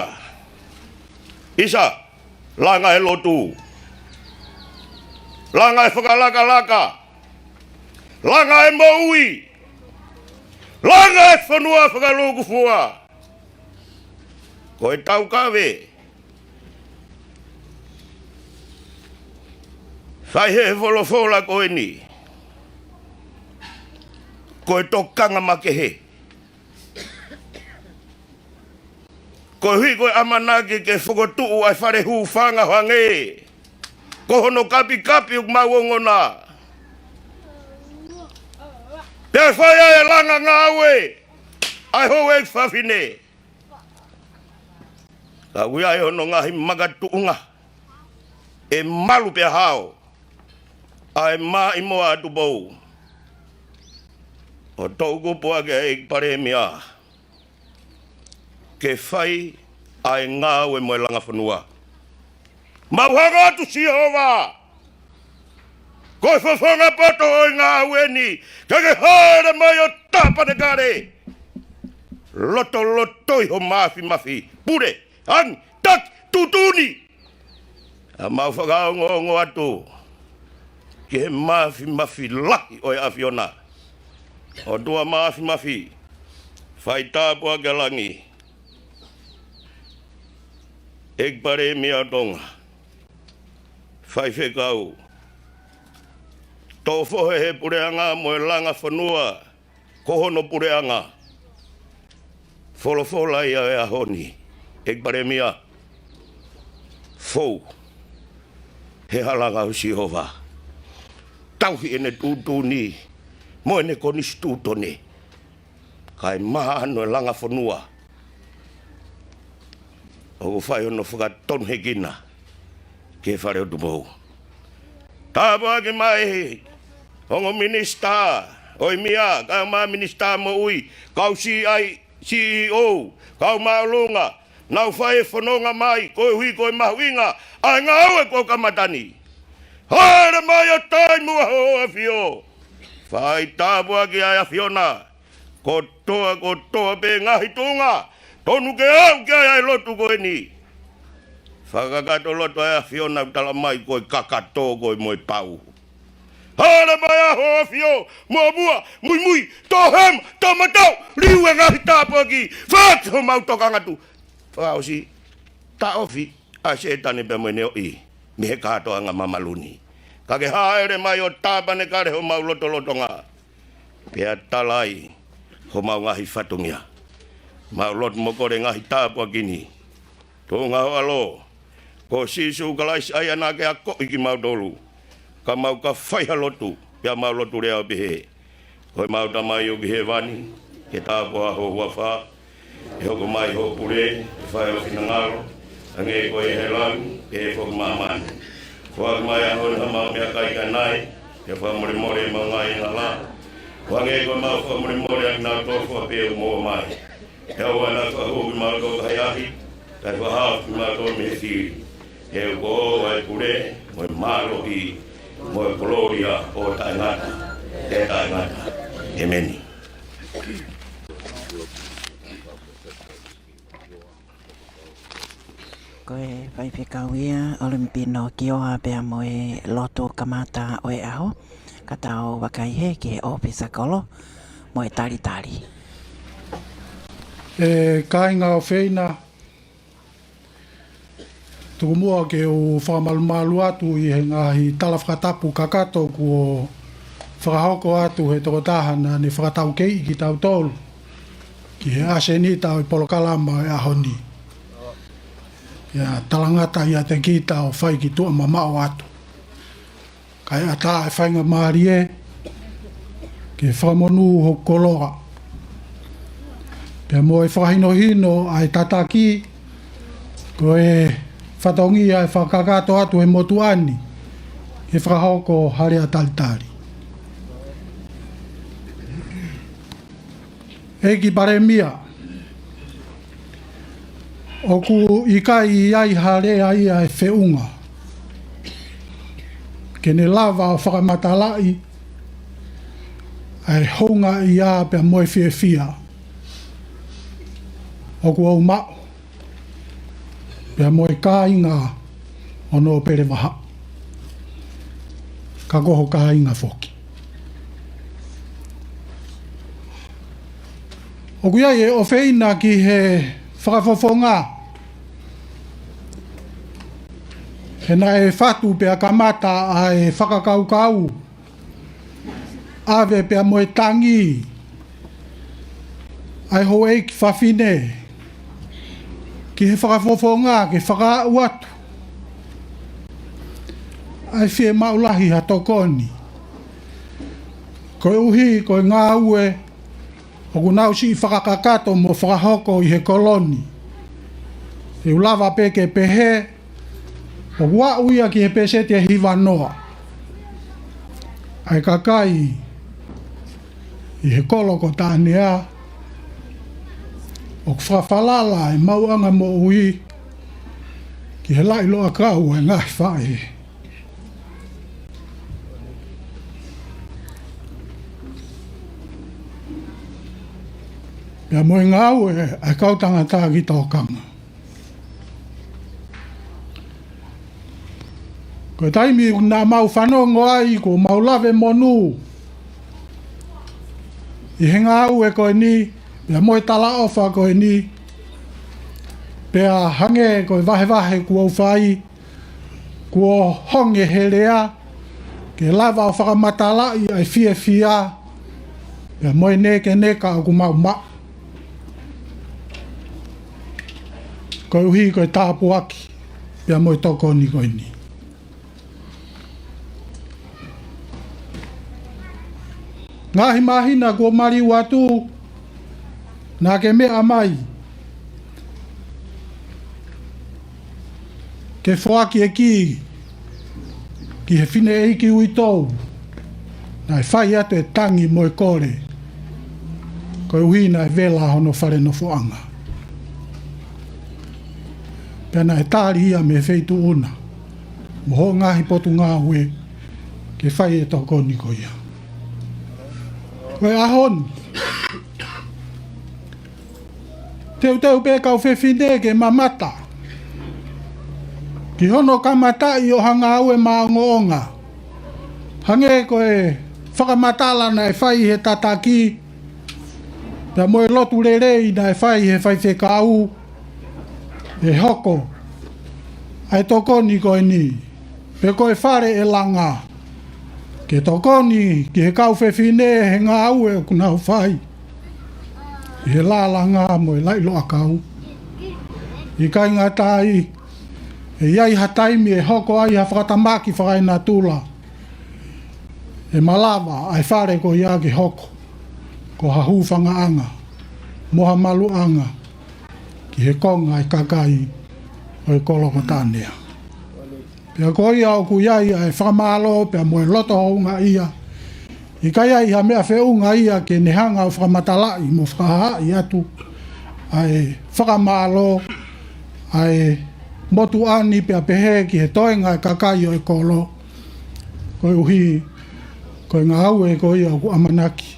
ʻisa, langa e lotu, langa e fakalakalaka, langa e moʻui, langa e fonua fakalūkufua. Ko e taukave fai he folofola ko eni, ko e tokanga makehe. Koeʻuhi ko e ʻamanaki ke fokotuʻu ʻa e Fale Hūfanga hangē ko hono kapikapi ʻoku mau ongona. Pea fai ai e langa ngāue ʻa e houʻeiki fafine. Ka ʻoku ʻi ai hono ngaahi makatuʻunga, ʻe malu pea hao ʻa e maʻimoa ʻa Tupou. ʻOku ou tuku atu ki he ʻEiki Palēmia ke fai ʻa e ngāue mo e langa fonua. Mau hanga atu, Sihova, ko e fofonga poto ʻo e ngāue ni, ke ke hāʻele mai ʻo tāpanekale. Lotolotoi ho māfimafi, pule, angi, taki, tuʻutuʻuni. ʻA mau fakaongoongo atu ki he māfimafi lahi ʻo e ʻAfiona. ʻOtua Māfimafi, fai tāpuaki ʻa langi, ʻEiki Palēmia ʻo Tonga, faifekau, toʻo fohe he puleʻanga mo e langa fonua ko hono puleʻanga. Folofola ia ʻo e ʻaho ni, ʻEiki Palēmia, fou he halanga ʻo Sihova, tauhi ʻene tuʻutuʻuni mo ʻene konisitūtone. kae maha ʻa e langa fonua ʻoku fai hono fakatonuhekina ki he fale ʻo Tupou. Tāpuaki mai ongo minisitā ʻo e M I A, kae ʻumaʻā minisitā moʻui, kau C I, C E O, kau māʻolunga, naʻa nau fai e fononga mai, koeʻuhi ko e mahuʻinga ʻa e ngāue kuo kamata ni. Haere mai ʻo taimi ʻa Hoʻo ʻAfio. Fai tāpuaki ʻa e ʻAfiona kotoa, kotoa pē ngaahi tuʻunga tonu ke aʻu ki ai ʻa e lotu ko eni. Fakakakato lotu ʻa e ʻAfiona ʻoku tala mai ko e kakato ko e mo e pau. Haere mai ʻa Hoʻo ʻAfio, muʻomuʻa, muimui, tohema, taumatau, liu e ngaahi tāpuaki, fati homau tokanga atu. Fakaʻosi, taʻofi ʻa Sētane pea mo ʻene ʻoʻi mei he kātoanga mamalu ni. Ka ke haere mai ʻo tāpanekale homau lotolotonga, pea tala ai homau ngaahi fatongia. Mau lotu mo kole ngaahi tāpuaki ni. Tuʻunga ho ʻAlo ko Sīsū Kalaisi, ʻa ia naʻa ke akoʻi kimautolu, ka mau ka fai ha lotu, pea mau lotu lea ʻo pehē: Ko ʻemau Tamai ʻoku ʻi hēvani, ke tāpuhā ho huafa, ke hoko mai hoʻo pule, ke fai ho finangalo, hangē ko ia ʻi he langi, ke foki ki māmani. Foaki mai ʻa e ʻaho ni haʻamau meʻakai ʻanenai, ke fakamolemole ʻemau ngaahi angahala, hangē ko ʻemau fakamolemole ʻa kinautolu ʻoku fai pehē ʻo moʻua mai. ʻE ʻoua naʻa fakahū kimautolu ki he ʻahiʻahi, kae fakahaofi kimautolu mei he fili. He ʻoku ʻa e pule, mo e mālohi, mo e kolōlia ʻo taʻengata, ʻe taʻengata. ʻEmeni. Ko e faifekau ia ʻo Limipino Kioa pea mo e lotu kamata ʻo e ʻaho, ka tau vakai heni ki he ʻōfisa kolo mo e talitali. ʻE kāinga ʻofeina, tuku muʻa ke u fakamalumalu atu ʻi he ngaahi tala fakatapu kakato kuo fakahoko atu he tokotaha naʻa ne fakataukeiʻi kitautolu ki he ʻasenita ʻo e polokalama ʻo e ʻaho ni. ʻIa talangata ʻiate kita ʻo fai ki tuʻa mamaʻo atu. Kae ʻatā e faingamālie ke fakamonū hoku koloa. Pea mo e fakahinohino ʻa e tataki, ko e fatongia e fakakakato atu he motuʻa ni, ke fakahoko ha lea talitali. ʻEiki Palēmia, ʻoku ʻikai ʻi ai ha lea ia ʻe feʻunga ke ne lava ʻo fakamatalaʻi ʻa e houngaʻia pea mo e fiefia ʻoku ou maʻu pea mo e kāinga ʻo Nōpele Vahaʻa, ka ko ho kāinga foki. ʻOku ʻi ai e ʻofeina ki he fakafofonga, he naʻe fatu pea kamata ʻa e fakakaukau ʻave pea mo e tangi ʻa e houʻeiki fafine ki he fakafofonga ke fakaaʻu atu ʻa e fiemaʻu lahi ha tokoni, koeʻuhi ko e ngāue ʻoku nau siʻi fakakakato mo fakahoko ʻi he kolo ni. ʻE u lava pē ke pehē, ʻoku aʻu ia ki he pēseti ʻe hivanoa ʻa e kakai ʻi he kolo ko Taʻanea ʻoku fakafalala e maʻuʻanga moʻui ki he laʻi loʻakau ʻa e ngaahi faʻē. Pea mo e ngāue ʻa e kau tangata ki tokanga. Ko e taimi naʻa mau fanongo ai kuo mau lave monū ʻi he ngāue ko eni, pea mo e talaʻofa ko eni, pea hangē ko e vahevahe kuo u fai, kuo honge he lea ke lava ʻo fakamatalaʻi ʻa e fiefia pea mo e nēkeneka ʻoku mau maʻu koeʻuhi ko e tāpuaki pea mo e tokoni ko eni. Ngaahi māhina kuo maliu atu, Naʻa ke meʻa mai ke foaki e kī ki he fineʻeiki uitou naʻe fai atu e tangi mo e kole, koeʻuhi naʻe vela hono fale nofoʻanga. Pea naʻe tali ia mei he feituʻu na mo hoʻo ngaahi potungāue ke fai e tokoni ko ia. Ko e ʻaho ni, teuteu pē kau fefine ke mamata ki hono kamataʻi ʻo ha ngāue maʻongoʻonga, hangē ko e fakamatala naʻe fai he tataki pea mo e lotu lelei naʻe fai he faifekau, ʻe hoko ʻa e tokoni ko eni, pe ko e fale ʻe langa, ke tokoni ki he kau fefine he ngāue ʻoku nau fai ʻi he lālanga mo e laʻiloʻakau. ʻIkai ngata ai, ʻe ʻi ai ha taimi ʻe hoko ai ha fakatamaki fakaenatula ʻe malava ʻa e fale ko ia ke hoko ko ha hūfangaʻanga mo ha maluʻanga ki he konga e kakai ʻo e kolo ko Taʻanea. Pea ko ia ʻoku ʻi ai ʻa e fakamālō pea mo e loto houngaʻia. ʻIkai ai ha meʻa feʻunga ia ke ne hanga ʻo fakamatalaʻi mo fakahaaʻi atu ʻa e fakamālō ʻa e motuʻa ni pea pehē ki he toenga e kakai ʻo e kolo, koeʻuhi ko e ngāue ko ia ʻoku ʻamanaki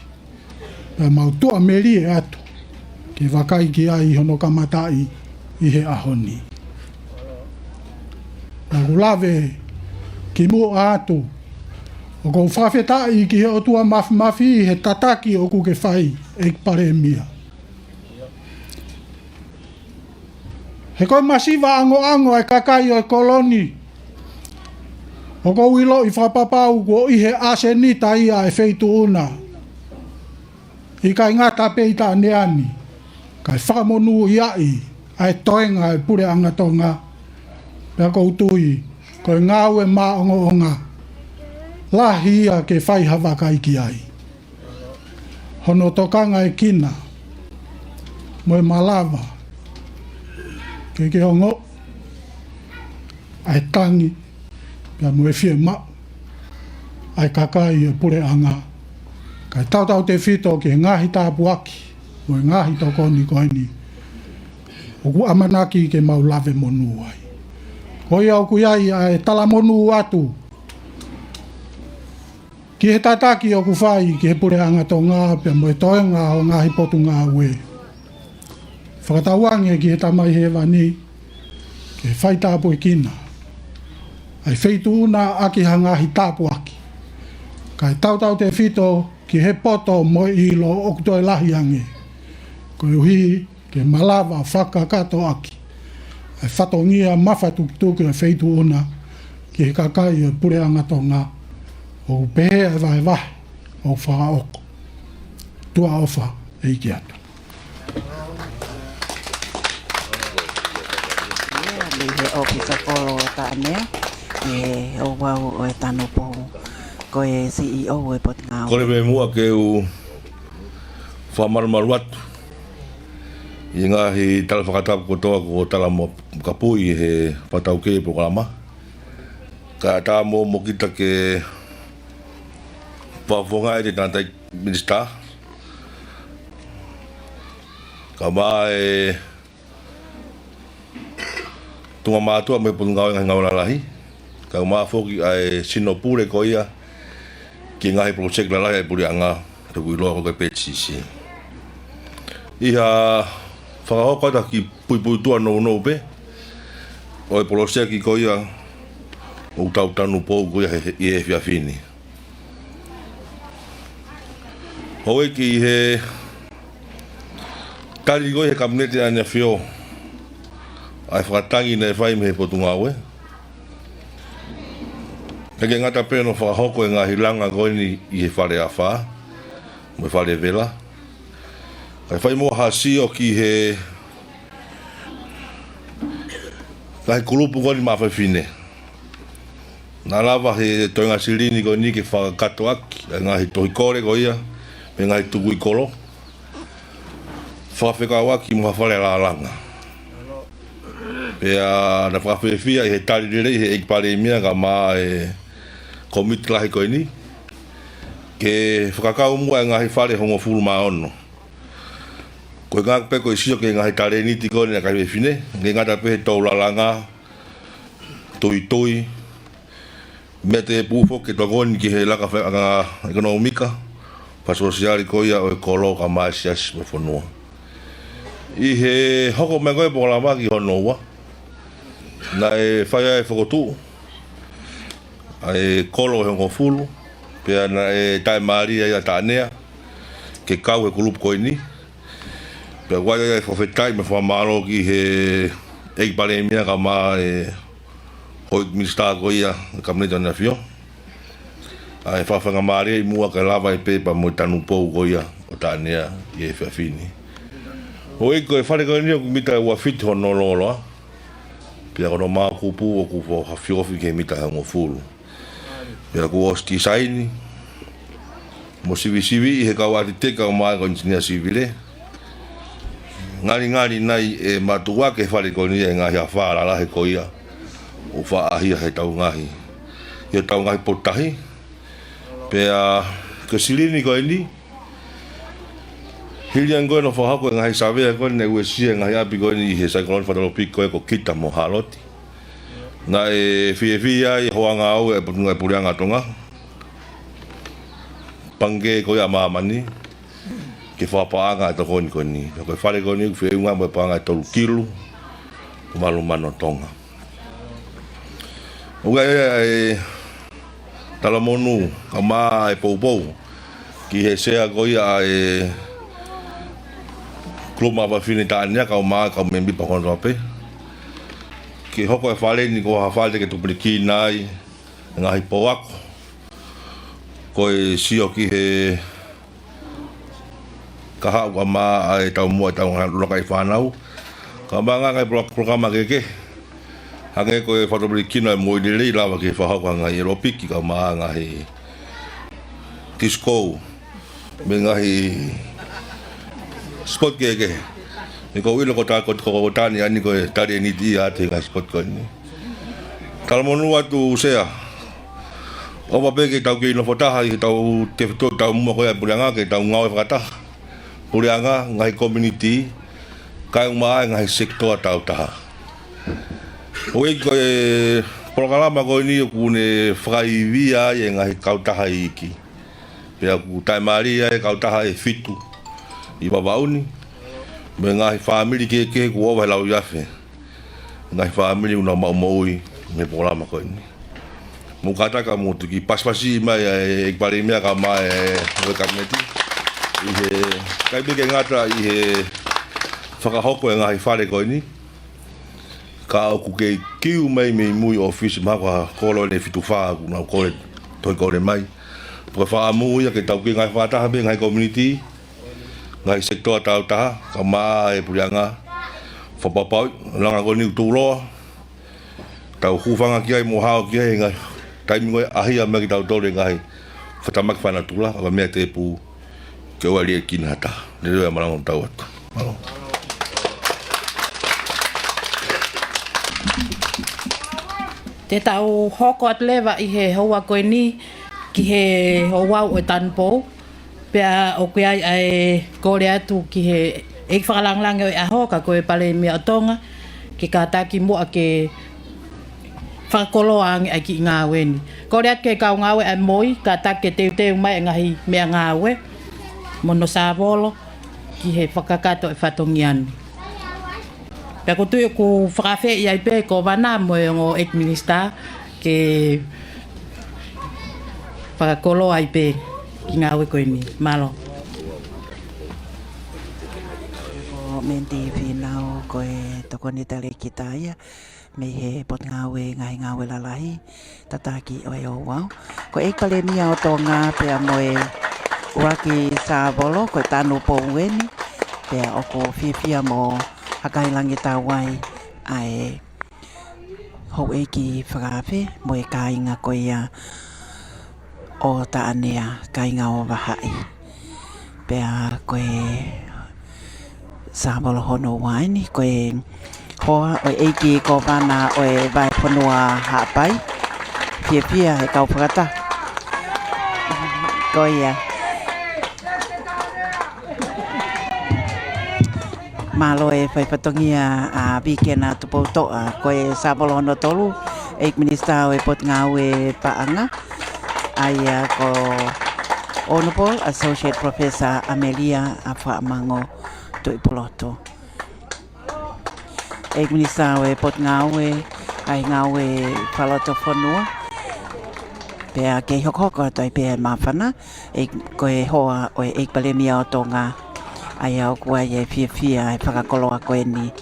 pea mau tuʻamelie atu ke vakai ki ai hono kamataʻi ʻi he ʻaho ni. Naʻa ku lave kimuʻa atu ʻoku ou fakafetaʻi ki he ʻOtua Māfimafi he tataki ʻoku ke fai, ʻEiki Palēmia. He ko e masiva angoango ʻa e kakai ʻo e kolo ni, ʻoku ou ʻiloʻi fakapapau kuo ʻi he ʻasenita ia e feituʻu na. ʻIkai ngata pē ʻi Taʻanea ni, kae fakamonūʻiaʻi ʻa e toenga e puleʻanga Tonga. Pea ʻoku ou tui ko e ngāue maʻongoʻonga lahi ia ke fai ha vakai ki ai. Hono tokangaekina mo e malava ke ke ongoʻi ʻa e tangi pea mo e fiemaʻu ʻa e kakai ʻo e puleʻanga, kae tautautefito ki he ngaahi tāpuaki mo e ngaahi tokoni ko eni ʻoku ʻamanaki ke mau lave monū ai. Ko ia ʻoku ʻi ai ʻa e talamonū atu ki he tataki ʻoku fai ki he puleʻanga Tonga pea mo e toenga ʻo e ngaahi potungāue. Fakatauange ki he Tamai Hēvani ke fai tāpuekina ʻa e feituʻu na ʻaki ha ngaahi tāpuaki, kae tautautefito ki he poto mo e ʻilo ʻoku toe lahi ange, koeʻuhi ke malava fakakakato ʻaki ʻa e fatongia mafatukituki ʻo e feituʻu na ki he kakai ʻo e puleʻanga Tonga. ʻOku pehē ʻa e vahevahe ʻoku fakaʻosi. Tuʻa ʻofa ʻEiki atu. Ia, mei he ʻōfisa kolo ʻo Taʻanea, ʻe ʻOvau ʻo e Tanupou, ko e C E O ʻo e Potungāue. Kole muʻa ke u fakamalumalu atu ʻi he ngaahi tala fakatapu kotoa kuo tala mo kapui he fakataukei polokalama. Kae ʻatā mo, mo kita ke fakafofongaʻi ʻe he tangataʻeiki minisitā, kae ʻumaʻā e tuʻunga mātuʻa mo e Potungāue Ngaahi Ngāue Lalahi, kae ʻumaʻā foki ʻa e sino pule ko ia ki he ngaahi poloseki lalahi ʻa e puleʻanga, ʻoku ʻiloa ko e P C C. ʻI ha fakahoko atu ha kiʻi puipuituʻa nounou pē ʻo e poloseki ko ia ʻoku tau tanupou ko ia he, he, ʻi he efiafi ni. Houʻeiki, ʻi he tali ko ia he Kapineti ʻAneafió ʻa e fakatangi naʻe fai mei he Potungāue, ʻikai ke ngata pē hono fakahoko e ngaahi langa ko eni ʻi he Fale Afā mo e Fale Vela, kae fai mo ha sio ki he ngaahi kulupu ko eni maʻa fefine. Naʻa lava he toenga silini ko eni ke fakakakato ʻaki ʻa e ngaahi tohi kole ko ia mei he ngaahi tukui kolo, fakafekauʻaki mo ha fale lālanga. Pea naʻa ku fakafiefia ʻi he tali lelei ʻe he ʻEiki Palēmia kae ʻumaʻā e kōmiti lahi ko eni ke fakakau muʻa e ngaahi fale hongofulu mā ono. Ko e ngaahi pē ko e sio ki he ngaahi talēniti ko eni ʻa e kakai fefine, ʻikai ngata pē he tō lālanga, tuitui, meʻa tēpū foki ke tokoni ki he laka fakaʻekonōmika, fakasōsiale ko ia ʻo e kolo kae ʻumaʻā e siasi mo e fonua. ʻI he hoko mai ko ē polokalama ki hono ua, naʻe fai ai e fokotuʻu ʻa e kolo ʻe hongofulu, pea naʻe taʻimālie ai ʻa Taʻanea ke kau he kulupu ko eni. Pea ʻoku ʻi ai e fakafetaʻi mo e fakamālō ki he ʻEiki Palēmia kae ʻumaʻā e houʻeiki minisitā ko ia ʻo e Kapineti ʻo ʻEne ʻAfio, ʻa e fakafaingamālie ʻi muʻa kae lava e pepa mo e tanupou ko ia ʻo Taʻanea ʻi he efiafi ni. Houʻeiki, ko e fale ko eni ʻoku mita ʻe ua fitu hono lōloa, pea ko hono māukupu ʻoku fo-, fakaofiofi ki he mita ʻe hongofulu. Pea kuo ʻosi tisaini mo sivisiviʻi ʻe he kau ʻātiteka kae ʻumaʻā e kau ʻenisinia sivile. Ngalingali nai ʻe mātuʻaki e fale ko eni e ngaahi afā lalahi ko ia ʻoku faʻa ʻahia he taʻu ngaahi, he taʻu ngaahi potu tahi. Pea ko e silini ko eni, hili ange ko ē hono fakahoko e ngaahi savea ko ē naʻe uesia e ngaahi ʻapi ko eni ʻi he saikolone fakatolopiki ko ē ko Kita mo Haloti, naʻe fiefia ai e hoa ngāue ʻa e Potungāue Puleʻanga ʻo Tonga, Pangikē ko ia ʻa Māmani, ke fakapaʻanga e tokoni ko eni. Ko e fale ko eni ʻoku feʻunga mo e paʻanga ʻe tolu kilu, ko e valu mano Tonga. ʻOku ʻi ai e talamonū kae ʻumaʻā e poupou ki he sea ko ia ʻa e Kulupu Maʻu Fefine Taʻanea kae ʻumaʻā e kau mēmipa kotoa pē, ke hoko e fale ni ko ha fale ke tupulikiina ai e ngaahi pō ako ko e sio ki he kahaʻu kae ʻumaʻā e taumuʻa ʻetau ngaahi ʻuluaki fānau, kae ʻumaʻā e ngaahi polo-, polokalama kehekehe. Hangē ko e fakatupulikiʻi e moʻui lelei, lava ke fakahoko e ngaahi ʻelopiki kae ʻumaʻā e ngaahi disco mo e ngaahi sipoti kehekehe. He ʻoku ou ʻilo ko Ta-, ko, ko, ko Taʻanea ni ko e talēniti ia ʻi he ngaahi sipoti ko eni. Talamonū atu Sea. ʻOfa pē ke tau kei nofo taha ʻi he taʻu tefito, taʻu muʻa ko ia e Puleʻanga, ke tau ngāue fakataha. Puleʻanga, ngaahi community, kae ʻumaʻā e ngaahi sekitoa tāutaha. Houʻeiki, ko e polokalama ko eni ʻoku ne fakaivia ai e ngaahi kautaha iiki. Pea ʻoku taʻimālie ai e kautaha ʻe fitu ʻi Vavaʻu ni, mo e ngaahi fāmili kehekehe kuo ʻova he lauiafe, ngaahi fāmili ʻoku nau maʻu moʻui mei he polokalama ko eni. Mou kātaki mou toki pasipasi mai ʻa e ʻEiki Palēmia kae ʻumaʻā e Kapineti ʻi he, ʻikai pē ke ngata ʻi he fakahoko e ngaahi fale ko eni, ka ʻoku kei kiu mai mei mui ʻōfisi, mahalo ko e kolo ʻe fitu fā ʻoku nau kole, toe kole mai. Ko e fakaʻamu ia ke tau kei ngāue fakataha pē ngaahi community, ngaahi sekitoa tāutaha, kae ʻumaʻā e Puleʻanga, fakapapauʻi e langa ko eni ʻoku tuʻuloa, tau hūfanga ki ai mo hao ki ai he ngaahi taimi ko ē ʻe ʻahia mai kitautolu he ngaahi fakatamaki fakanatula, ʻa e meʻa tēpū ke ʻoua ʻe liʻekina ha taha. Lelei e malanga ʻoku tau atu. Mālō. Te tau hoko atu leva ʻi he houa ko eni ki he ouau ʻo e tanupou. Pea ʻoku ʻi ai ʻa e kole atu ki he ʻEiki Fakalāngilangi ʻo e ʻAho, ka ko e Palēmia ʻo Tonga, ke kātaki muʻa ke fakakoloa ange ʻa e kiʻi ngāue ni. Kole atu ki he kau ngāue ʻa e MOI, kātaki ke teuteu mai e ngaahi meʻangāue mo hono sāvolo ki he fakakakato e fatongia ni. Pea ʻoku ou tui ʻoku fakaafeʻi ai pē e Kōvana mo e ongo ʻEiki Minisitā ke fakakoloa ai pē e kiʻi ngāue ko eni. Mālō. Ko Mandy Fīnau, ko e tokoni talēkita ia mei he Potungāue Ngaahi Ngāue Lalahi, tataki ʻo e ouau. Ko e ʻEiki Palēmia ʻo Tonga pea mo e ʻuluaki sāvolo, ko e tanupou eni, pea ʻoku ou fiefia mo hakahilangi tau ai ʻa e houʻeiki fakaafe mo e kāinga ko ia ʻo Taʻanea, kāinga ʻo Vahaʻi. Pea ko e Sāvolo hono ua eni, ko e hoa ʻo e ʻEiki Kōvana ʻo e Vahefonua Haʻapai. Fiefia e kau fakataha. Ko ia. Mālō e fai fatongia ʻa Vikena Tupoutoʻa, ko e sāvolo hono tolu, ʻEiki Minisitā ʻo e Potungāue Paʻanga, ʻa ia ko Honourable Associate Professor ʻAmelia ʻAfuaʻamango Tuʻipulotu. ʻEiki Minisitā ʻo e Potungāue ʻa e Ngāue Fakalotofonua. Pea kei hokohoko atu ai pē ʻa e māfana, ʻe, ko e hoa ʻo e ʻEiki Palēmia ʻo Tonga, ʻa ia ʻoku ʻi ai e fiefia e fakakoloa ko eni.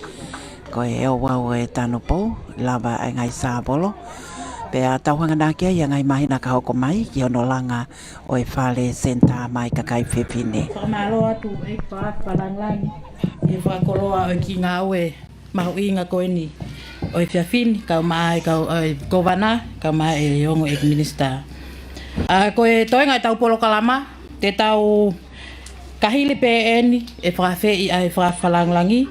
Ko e ouau ʻo e tanupou, lava e ngaahi sāvolo. Pea tau hanganaki ai ʻa e ngaahi māhina ka hoko mai ki hono langa ʻo e fale senitā maʻa e kakai fefine. Fakamālō atu ʻEiki Fakaafe Langilangi ʻi he fakakoloa ʻo e kiʻi ngāue mahuʻinga ko eni ʻo e efiafi ni, kau mai e kau, ʻa e Kōvana, kau mai e ongo ʻEiki Minisitā. ʻA, ko e toenga ʻetau polokalama, te tau kahili pē eni e fakaafeʻi ʻa e Fakaafe Langilangi,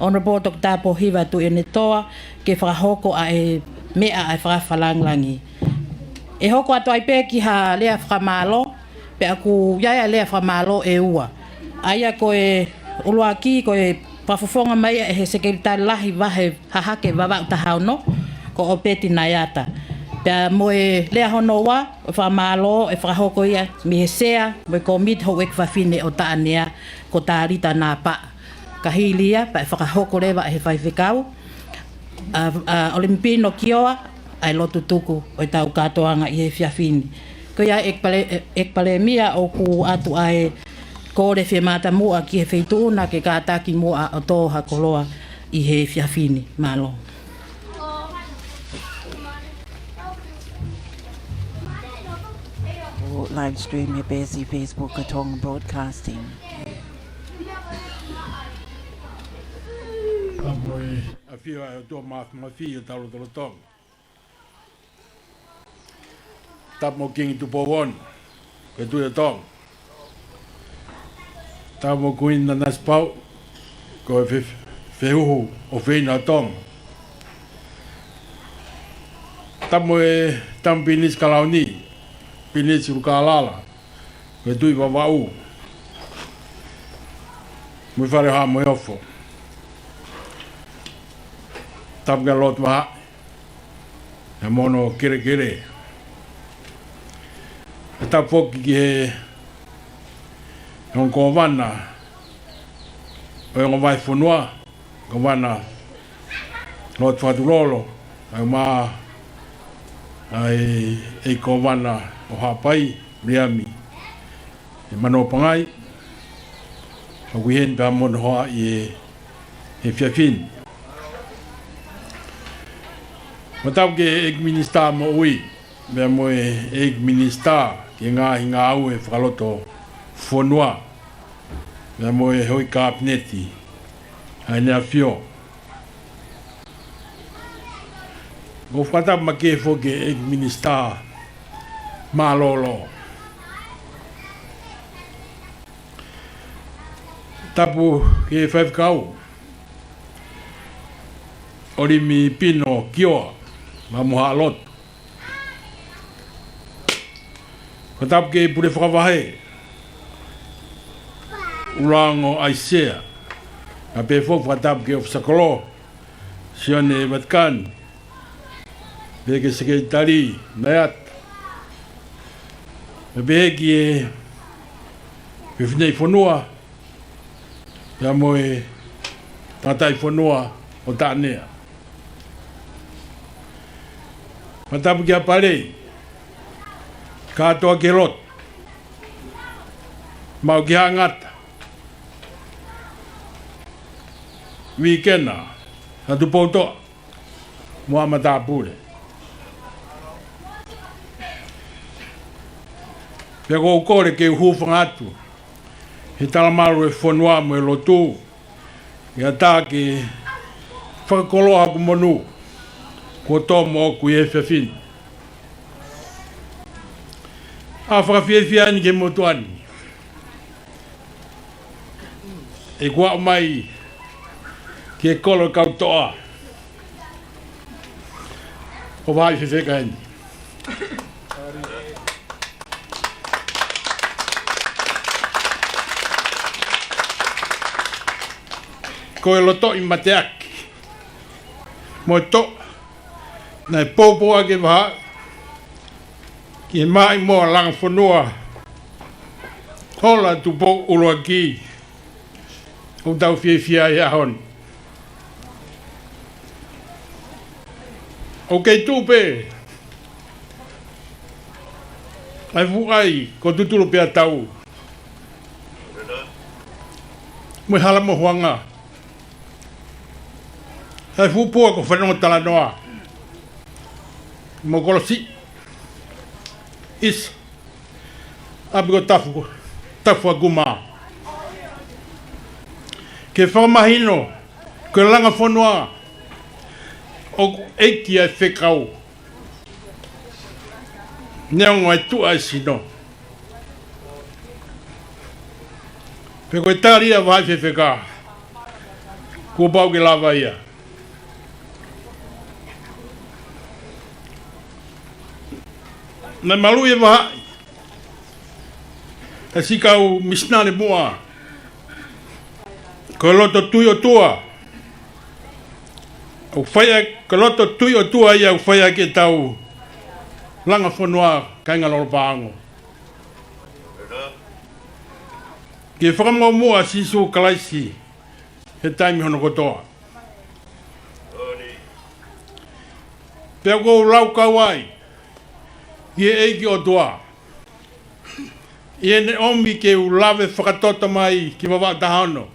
Honourable Doctor Pōhiva Tuʻiʻonetoa, ke fakahoko ʻa e meʻa ʻa e Fakaafe Langilangi. ʻE hoko atu ai pē ki ha lea fakamālō, pea ʻoku ʻi ai ʻa e lea fakamālō ʻe ua. ʻA ia ko e ʻuluaki ko e fakafofonga mai ʻe he Sekelitali Lahi Vahe Hahake Vavaʻu taha ono, ko ʻOpeti Naiata. Pea mo e lea hono ua, ʻo e fakamālō, ʻe fakahoko ia mei he Sea mo e Kōmiti Houʻeiki Fafine ʻo Taʻanea, ko Talita Napaʻa. Kahili ia, pea ʻe fakahoko leva ʻe he faifekau, ʻa, ʻa ʻOlimipino Kioa, ʻa e lotu tuku ʻo ʻetau kātoanga ʻi he efiafi ni. Ko ia ʻEiki Palē-, ʻEiki Palēmia, ʻoku ʻoatu ʻa e kole fiemātamuʻa ki he Feituʻu na ke kātaki muʻa ʻo tō ha koloa ʻi he efiafi ni. Mālō. ʻOku live stream he peesi Facebook ʻa Tonga Broadcasting. Tapu mo e ʻafio ʻa e ʻOtua Māfimafi ʻi hotau lotolotonga. Tapu mo Kingi Tupou Ono, ko e Tuʻi ʻo Tonga. Tapu mo Kuini Nanasipauʻu, ko e fe-, fehuhu ʻofeina ʻo Tonga. Tapu mo e Tama Pilinisi Kalauni, Pilinisi ʻUlukālala, ko e Tuʻi Vavaʻu, mo e Fale ʻo Haʻa Moheofo. Tapu kia Lord Vahaʻi, ʻa e mono kelekele. ʻE tapu foki ki he ongo kōvana ʻo e ongo vahefonua, Kōvana Lord Fakatulolo, ʻa ia mo e ʻEiki Kōvana ʻo Haʻapai, Liami ʻe Manoa Pangai, ʻoku ʻi heni pea mo hono hoa ʻi he, he efiafi ni. Mo tapu ki he ʻEiki Minisitā Moʻui, pea mo e ʻEiki Minisitā ki he Ngaahi Ngāue Fakalotofonua, pea mo e houʻeiki Kapineti, ʻa ʻEne ʻAfio. ʻOku fakatapu makehe foki ki he ʻEiki Minisitā Mālōlō. Tapu ki he faifekau, ʻOlimipino Kioa, pea mo haʻa lotu. Fakatapu ki he Pule Fakavahe, ʻUlango ʻAisea. Pea pehē foki fakatapu ki he ʻOfisa Kolo, Sione Vatikani, pehē ki he Sekelitali Naiata, pea pehē ki he Fefineʻi Fonua, pea mo e Tangataʻi Fonua ʻo Taʻanea. Fakatapu kia Palei, kātoa ki he lotu, maʻu ki Haʻa Ngata, Vikena, ʻa Tupoutoʻa, mo haʻa matāpule. Pea ʻoku ou kole ke u hūfanga atu he talamalu ʻo e fonua mo e lotu, ke ʻatā ke fakakoloa hoku monū kuo tō moʻoku ʻi he efiafi ni. ʻA e fakafiefia eni ki he motuʻa ni, ʻeku aʻu mai ki he kolo kau toʻa ʻo Vahaʻi Fefeka eni. Ko e lotoʻi mateaki mo e toʻa naʻe poupouaki ʻe Vahaʻi ki he maʻimoa langa fonua, ola Tupou ʻUluaki, ʻoku tau fiefia ai he ʻaho ni. ʻOku kei tuʻu pē ʻa e fuʻu ʻai ko Tutulu pea Tau mo e Hala mo Huanga, ʻa e fuʻu pua ko Fanongo Talanoa mo Kolosi ʻIsa, ʻapi ko Tafu, Tafuakuma. Ke fakamahino ko e langa fonua ʻoku ʻeiki ʻa e fekau, neongo ʻa e tuʻa ʻa e sino. Pea ko e tali ʻa Vahaʻi Fefeka, kuo pau ke lava ia. Naʻe maluʻi ʻe Vahaʻi ʻa e siʻi kau misinale muʻa ko e loto tui ʻOtua. ʻOku fai ʻaki, ko e loto tui ʻOtua ia ʻoku fai ʻaki ʻetau langa fonua, kāinga Lolopaongo, ke fakamuʻomuʻa ʻa Sīsū Kalaisi he taimi hono kotoa. Pea ʻoku ou laukau ai ki he ʻEiki ʻOtua ʻi heʻene ʻomi ke u lave fakatoto mai ki Vavaʻu taha ono,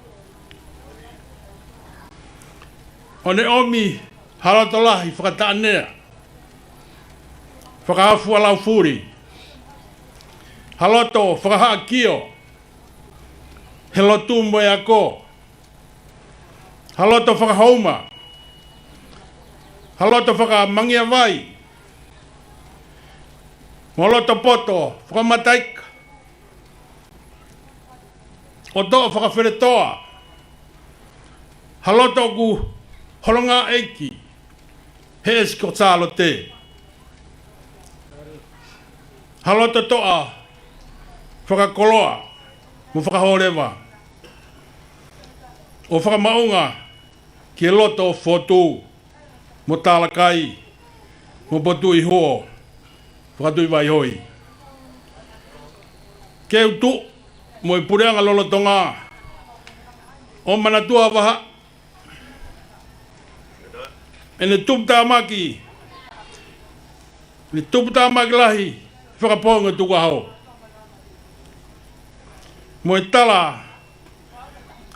ʻo ne ʻomi ha loto lahi fakataʻanea, fakahaofi ʻa e laufuli, ha loto fakahaʻakio he lotu mo e ako, ha loto fakahouma, ha loto fakamangia vai, mo ha loto poto fakamataika, ʻo toʻo fakafeletoa, ha loto ʻoku holongaʻaki he ʻEiki ko Sālote, ha loto toʻa fakakoloa mo fakaholeva, ʻo fakamaʻunga ki he loto fotu mo talakai mo potuʻi huo, fakatuʻi vaihoi. Ke u tuʻu mo e puleʻanga lolotonga ʻo manatua ʻa Vahaʻi, ʻene tuputāmaki, ʻene tuputāmaki lahi fakapoongi ʻo Tukuʻaho, mo e tala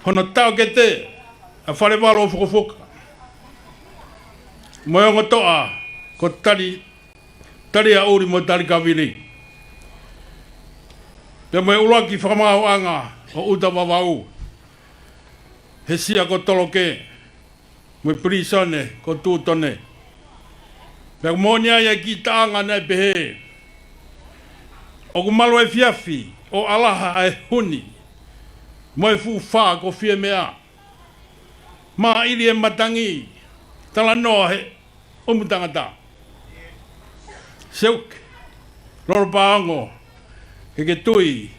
hono taʻokete ʻa Falevalu ʻo Fukofuka, mo e ongo toʻa ko Tali, Taliaʻuli mo Talikavili, pea mo e ʻuluaki fakamaauʻanga ʻo ʻUta Vavau, he sia ko Toloke, mo e pilīsone ko Tūtone. Pea ʻoku moʻoni ai ʻa e kiʻi taʻanga naʻe pehē: ʻOku malu efiafi ʻo ʻalaha ʻa e huni, mo e fuʻu fā ko Fiemea, māʻili e matangi, talanoa he ʻumu tangata. Seuke, Lolopaongo, ke ke tui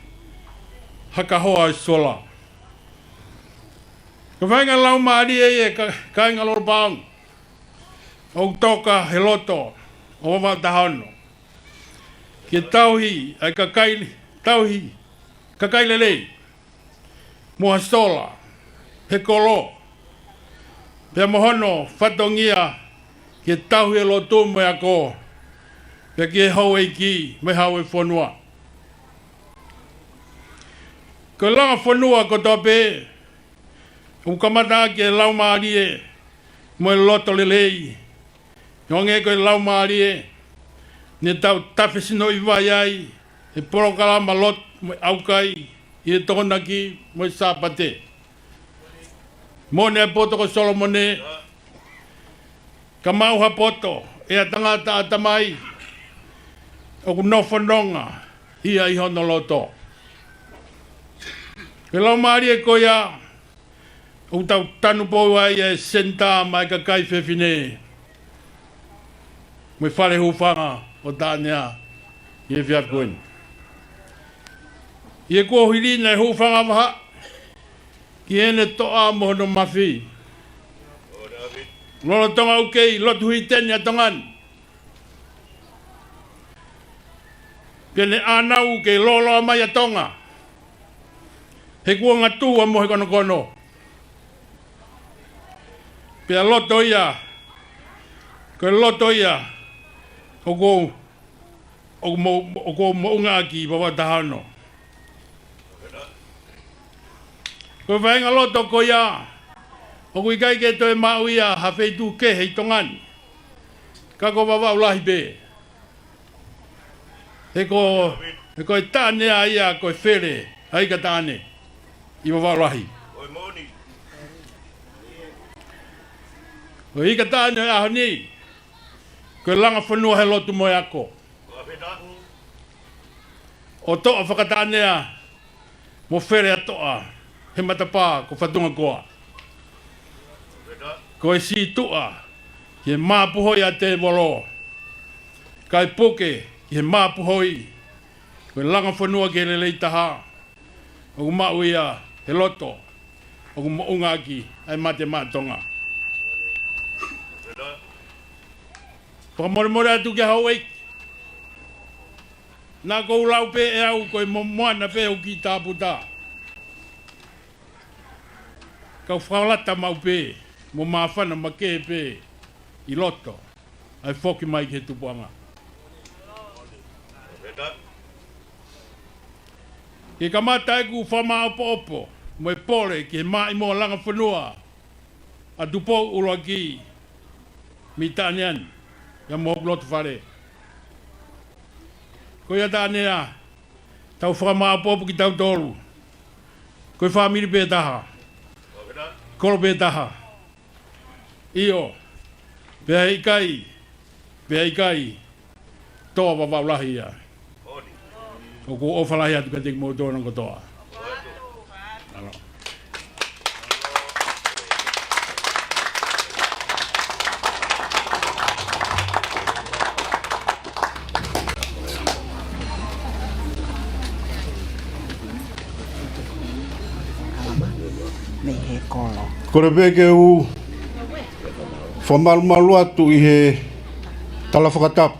ha kahoa ʻo e sola. Ko e faʻahinga laumālie ia, ka-, kāinga Lolopaongo, ʻoku toka he loto ʻo Vavaʻu taha ono, ke tauhi ʻa e kakai, tauhi kakai lelei mo ha sola he kolo, pea mo hono fatongia ke tauhi e lotu mo e ako, pea ki he houʻeiki mo e hau ʻo e fonua. Ko e langa fonua kotoa pē ʻoku kamata ʻaki e laumālie mo e loto lelei, ʻo hangē ko e laumālie ne tau tafesinoʻi vai ai e polokalama lotu mo e ʻaukai ʻi he Tokonaki mo e Sāpate. Moʻoni ʻa e poto ko Solomone, ka maʻu ha poto ʻe ha tangata ʻatamai ʻoku nofo nonga ia ʻi hono loto. Ko e laumālie ko ia ʻoku tau tanupou ai e senitā maʻa e kakai fefine mo e fale hūfanga ʻo Taʻanea ʻi he efiafi ko eni. ʻI he kuohili naʻe hūfanga vahaʻa ki heʻene toʻa mo hono mafi. Lolotonga ʻoku kei lotu hiteni ʻa Tonga ni, pea ne ʻānaua ke lōloa mai ʻa Tonga he kuonga tuʻa mo he konokono. Pea loto ia, ko e loto ia ʻoku ou, ʻoku mo, ʻoku ou moʻunga ʻaki ʻi Vavaʻu taha ono. Ko e vaʻinga loto ko ia ʻoku ʻikai ke toe maʻu ia ha feituʻu kehe ʻi Tonga ni, ka ko Vavaʻu lahi pē. He ko, he ko e Taʻanea ia ko e fele ʻa e ika taʻane ʻi Vavaʻu lahi. Ko e ika taʻane ʻo e ʻaho ni, ko e langa fonua he lotu mo e ako. ʻO toʻa fakataʻanea mo fele ʻa Toʻa he matapā ko Fatungakoa. Ko e sītuʻa ki he māpuhoi ʻa tēvolo, kae puke ki he māpuhoi. Ko e langa fonua ki he lelei taha ʻoku maʻu ia he loto ʻoku moʻunga ʻaki ʻa e mate maʻa Tonga. Fakamolemole atu ki he houʻeiki. Naʻa ku lau pē ʻe au ko e mo-, moana pē ʻoku kiʻi tāputa. Kau fakalata maʻu pē mo māfana makehe pē ʻi loto ʻa e foki mai ki he tupuʻanga. Ke kamata ʻeku fakamāʻopoʻopo mo e pole ki he maʻimoa langa fonua ʻa Tupou ʻUluaki mei Taʻanea ni, ia mo hoku loto fale. Ko ia Taʻanea, tau fakamāʻopoʻopo kitautolu. Ko e fāmili pē taha, kolo pē taha. ʻIo, pea ʻikai, pea ʻikai, toa Vavaʻu lahi ia. ʻOku ou ʻofa lahi atu kiate kimoutolu kotoa. ʻAlo. Mei he kolo. Kole pē ke u fakamalumalu atu ʻi he tala fakatapu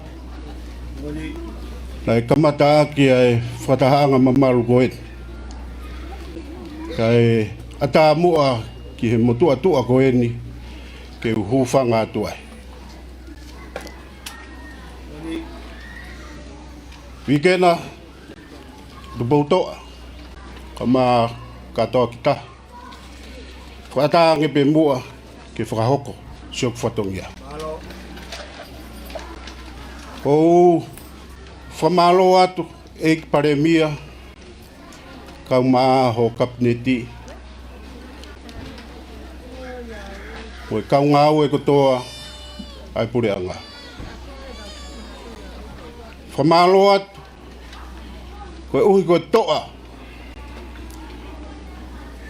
naʻe kamata ʻaki ʻa e fakatahaʻanga mamalu ko eni, kae ʻatā muʻa ki he motuʻa tuʻa ko eni ke u hūfanga atu ai. Vikena, Tupoutoʻa, kae ʻumaʻā kātoa ki tahi. Fakaʻatā ange pē muʻa ke fakahoko siʻoku fatongia. ʻOku ou fakamālō atu ʻEiki Palēmia, kae ʻumaʻā ho Kapineti, mo e kau ngāue kotoa ʻa e puleʻanga. Fakamālō atu koeʻuhi ko e toʻa,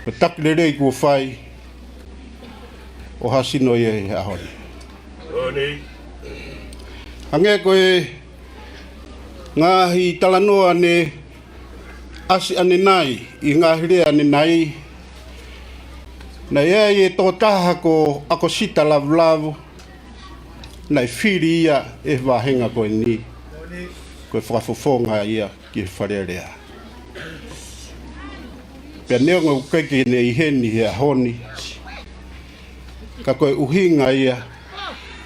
ko e taki lelei kuo fai ʻo hāsino ia he ʻaho ni. Hangē ko e ngaahi talanoa ne ʻasi ʻanenai, ʻi he ngaahi lea ʻanenai, naʻe ʻi ai e tokotaha ko ʻAkosita Lavulavu, naʻe fili ia ʻe he vāhenga ko eni, ko e fakafofonga ia ki he Fale Alea. Pea neongo ʻoku ʻikai ke ne ʻi heni he ʻaho ni, ka ko e ʻuhinga ia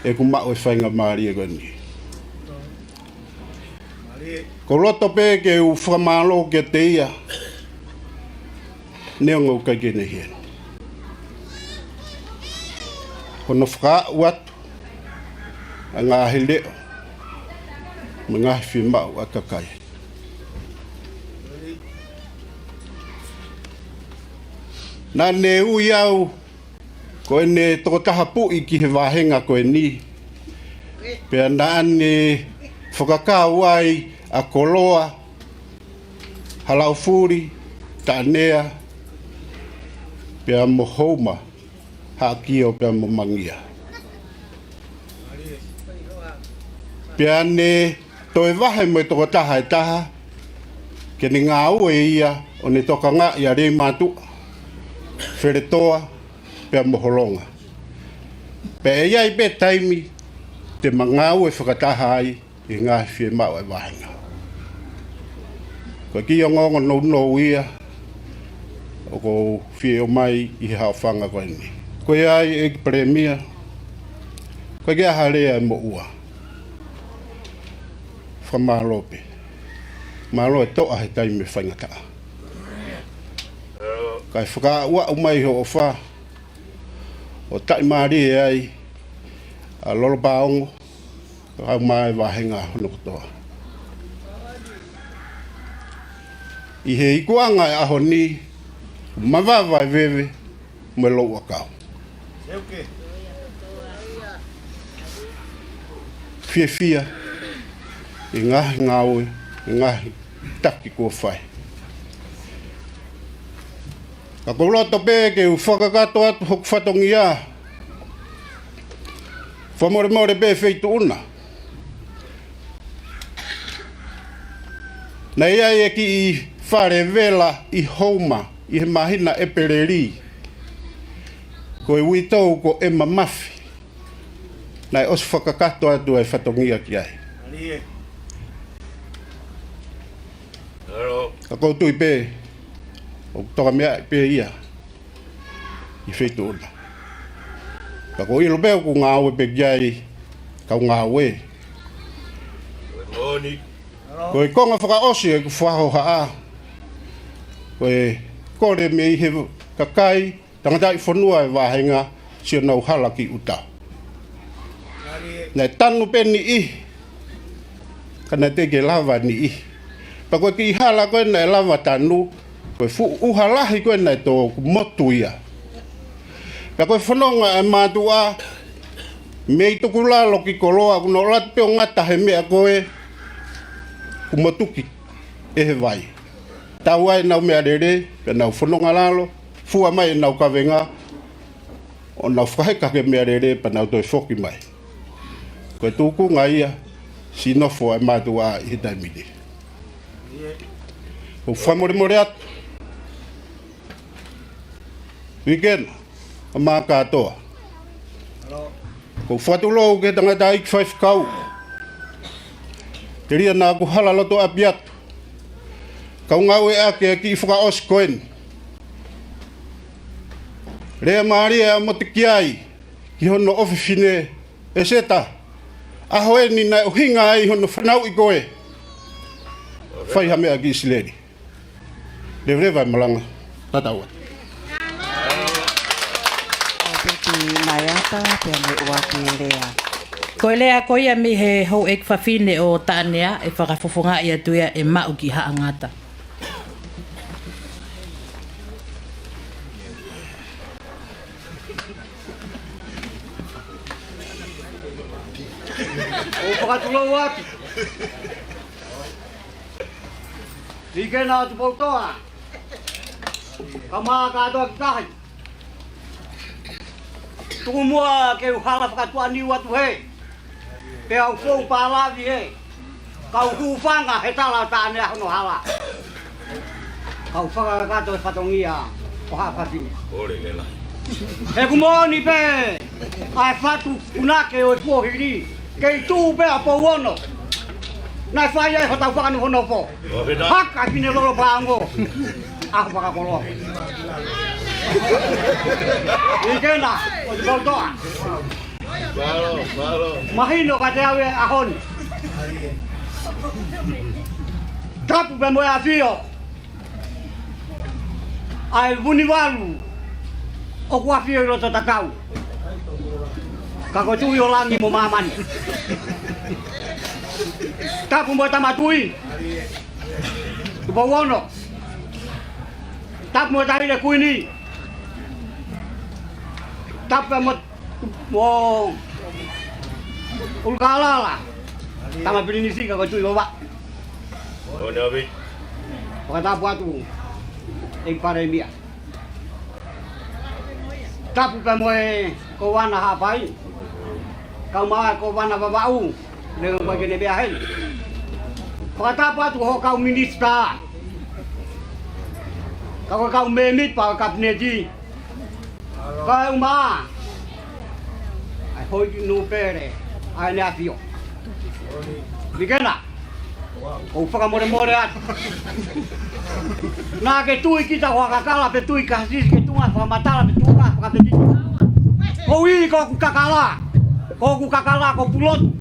ʻeku maʻu e faingamālie ko eni. ʻOku ou loto pē ke u fakamālō kiate ia, neongo ʻoku ʻikai ke ne ʻi heni. Hono fakaaʻu atu ʻa e ngaahi leʻo mo e ngaahi fiemaʻu ʻa e kakai. Naʻa ne ui au ko ʻene tokotaha puʻi ki he vāhenga ko eni, pea naʻa ne fakakau ai ʻa Koloa, Halaʻofuli, Taʻanea, pea mo Houma, Haʻakio pea mo Mangia. Pea ne toe vahe mo e tokotaha ʻe taha, ke ne ngāue ia ʻo ne tokangaʻi ʻa Leimātuʻa, Feletoa, pea mo Holonga. Pea ʻe ʻi ai pē taimi te ma ngāue fakataha ai ʻi he ngaahi fiemaʻu ʻa e vāhenga. Ko e kiʻi ongoongo nounou ia ʻoku ou fie ʻomai ʻi he haʻofanga ko eni. Ko ia ai ʻEiki Palēmia, ko e kiʻi ʻaho lea ʻe moʻua. Fakamālō pē. Mālō e toʻa he taimi faingataʻa. Kae fakaaʻuaʻu mai hoʻo ʻofa ʻo taʻimālie ai ʻa Lolopaongo, kae ʻumaʻā e vāhenga hono kotoa. ʻI he ikuʻanga e ʻaho ni, mavava e veve mo e louʻakau. Fiefia e ngaahi ngāue, e ngaahi taki kuo fai. Ka ʻoku ou loto pē ke u fakakakato atu hoku fatongia. Fakamolemole pē Feituʻuna. Naʻe ʻi ai e kiʻi fale vela ʻi Houma ʻi he māhina ʻEpeleli. Ko e uitou ko ʻEma Mafi. Naʻe ʻosi fakakakato atu e fatongia ki ai. Ka ʻoku ou tui pē ʻoku toka meaʻi pē ia ʻi Feituʻuna. Ka ʻoku ou ʻilo pē ʻoku ngāue pē ki ai kau ngāue. Ko e konga fakaʻosi ʻeku fakahohaʻa, ko e kole mei he kakai tangataʻifonua e vāhenga, siʻonau hala ki ʻuta. Naʻe tanu pē niʻihi, ka naʻe teʻeki lava niʻihi. Pea ko e kiʻi hala ko ē naʻe lava tanu, ko e fuʻu ʻuha lahi ko ē naʻe tō, kuo motu ia. Pea ko e fononga e mātuʻa, mei Tukulalo ki Koloa, kuo nau ʻalu atu pē ʻo ngata he meʻa ko ē, kuo motuki ʻe he vai. Tau ai ʻenau meʻalele, pea nau fononga lalo, fua mai ʻenau kavenga, ʻo nau fakaheka ki he meʻalele pea nau toe foki mai. Ko e tūkunga ia siʻi nofo ʻa e mātuʻa ʻi he taimi ni. ʻOku ou fakamolemole atu. Uikena, ʻa mā kātoa. ʻOku ou fakatulou ki he tangataʻeiki faifekau. Telia naʻa ku hala loto ʻapi atu. Kau ngāueʻaki e kiʻi fakaʻosi ko eni. Lea mālie ʻa Motekiai ki hono ʻofefine ʻEseta. ʻAho eni naʻe ʻuhinga ai hono fanauʻi ko ē. Fai ha meʻa ki ʻIsileli. Leveleva e malanga. Tatau atu. ʻEiki Naiata, pea mo e ʻuluaki lea. Ko e lea ko ia mei he houʻeiki fafine ʻo Taʻanea, ʻe fakafofongaʻi atu ia ʻe Maʻu ki Haʻangata. ʻOku ou fakatulou atu. Uikena ʻo Tupoutoʻa. Ka mā kātoa ki tahi. Tuku muʻa ke u hala fakatuʻaniu atu hē. Pea u fou pālavi hē. Kau hūfanga he tala ʻo Taʻanea hono hala. Kau fakakakato e fatongia ʻo haʻa fafine. He ʻoku moʻoni pē ʻa e fatu ʻunake ʻo e kuohili. Kei tuʻu pē ʻa Pouono. Naʻe fai ai hotau fakanofonofo. Haka pine lolo paongo. ʻAho fakakoloa. Uikena ʻo Tupoutoʻa. Mahino ka te ave ʻaho ni. Tapu pē mo e ʻafio ʻa e Vunivalu ʻoku ʻafio ʻi loto tatau. Ka ko e Tuʻi ʻo langi mo māmani. Tapu mo e Tama Tuʻi Tupou Ono. Tapu mo e Taʻahine Kuini. Tapu mo, mo ʻUlukalala. Tama Pilinisi ka ko e Tuʻi Vavaʻu. Fakatapu atu ʻEiki Palēmia. Tapu pē mo e Kōvana Haʻapai, kae ʻumaʻā e Kōvana Vavaʻu, neongo ʻoku ʻikai ke ne meʻa heni. Fakatapu atu ki hoʻo kau minisitā, ka ko e kau mēmipa ʻo e kapineti, kae ʻumaʻā ʻa e houʻeiki nūpele ʻa ʻEne ʻAfio. Mikena, ʻoku ou fakamolemole atu. Naʻa ke tui kita ko ha kakala pe tui ki ha sisi, ke tuʻunga fakamatala pe tuʻunga fakapepiti. Ko e ʻuhi ko hoku kakala, ko hoku kakala ko Pulotu,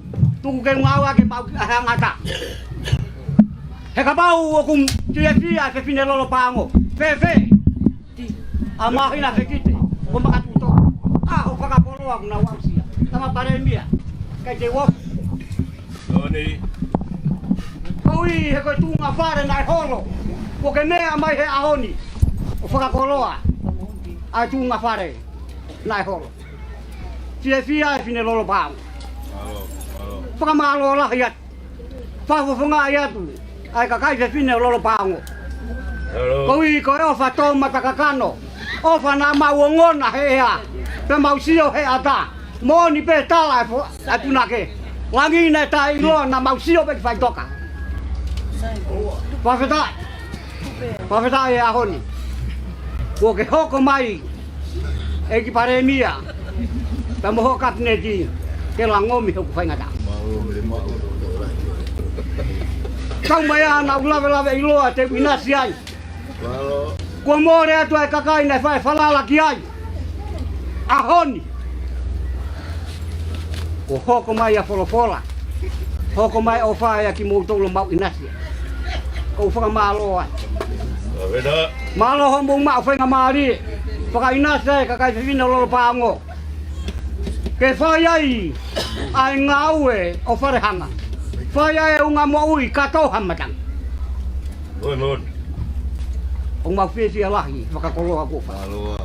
tuku ke u ngāueʻaki ʻemau ʻaho ngata. He kapau ʻoku fiefia e fefine lolo paʻanga, fēfē ʻa e māhina fekite, ko Makatuʻutolu. ʻA hoʻo fakakoloa kuo nau aʻusia. Tama Palēmia, ʻikai te u ofi. Toni. Ko e ʻuhi he ko e tuʻunga fale naʻe holo, kuo ke meʻa mai he ʻaho ni ʻo fakakoloa ʻa e tuʻunga fale naʻe holo. Fiefia e fefine lolo paʻanga. Mālō, mālō. Fakamālō lahi atu. Fakafofongaʻi atu ʻa e kakai fefine ʻo lolo paʻanga. Mālō. Ko e ʻuhi ko e ʻofa tō mata kakano, ʻofa naʻa mau ongona he ʻea, pea mau sio he ʻatā. Moʻoni pē tala e fo-, ʻa e punake. Langi naʻe taʻeʻiloa, naʻa mau sio pē ki faʻitoka. Fakafetaʻi. Fakafetaʻi he ʻaho ni kuo ke hoko mai, ʻEiki Palēmia, pea mo hoʻo kapineti, ke langomi hoku faingataʻa. Kau mai ā naʻa ku lavelaveʻiloa te u ʻinasi ai. Kuo mole atu ʻa e kakai naʻe fai falala ki ai. ʻAho ni kuo hoko mai ʻa e folofola, hoko mai ʻa e ʻofa ʻiate kimoutolu ʻoku mau ʻinasi ai. ʻOku ou fakamālō ai. Mālō hoʻomou maʻu faingamālie fakaʻinasi ai e kakai fefine ʻo lolo paʻanga, ke fai ai ʻa e ngāue ʻo Falehanga, fai ai e unga moʻui kātoa ha matangi. ʻOku mau fiefia lahi he fakakoloa kuo fai. Mālō.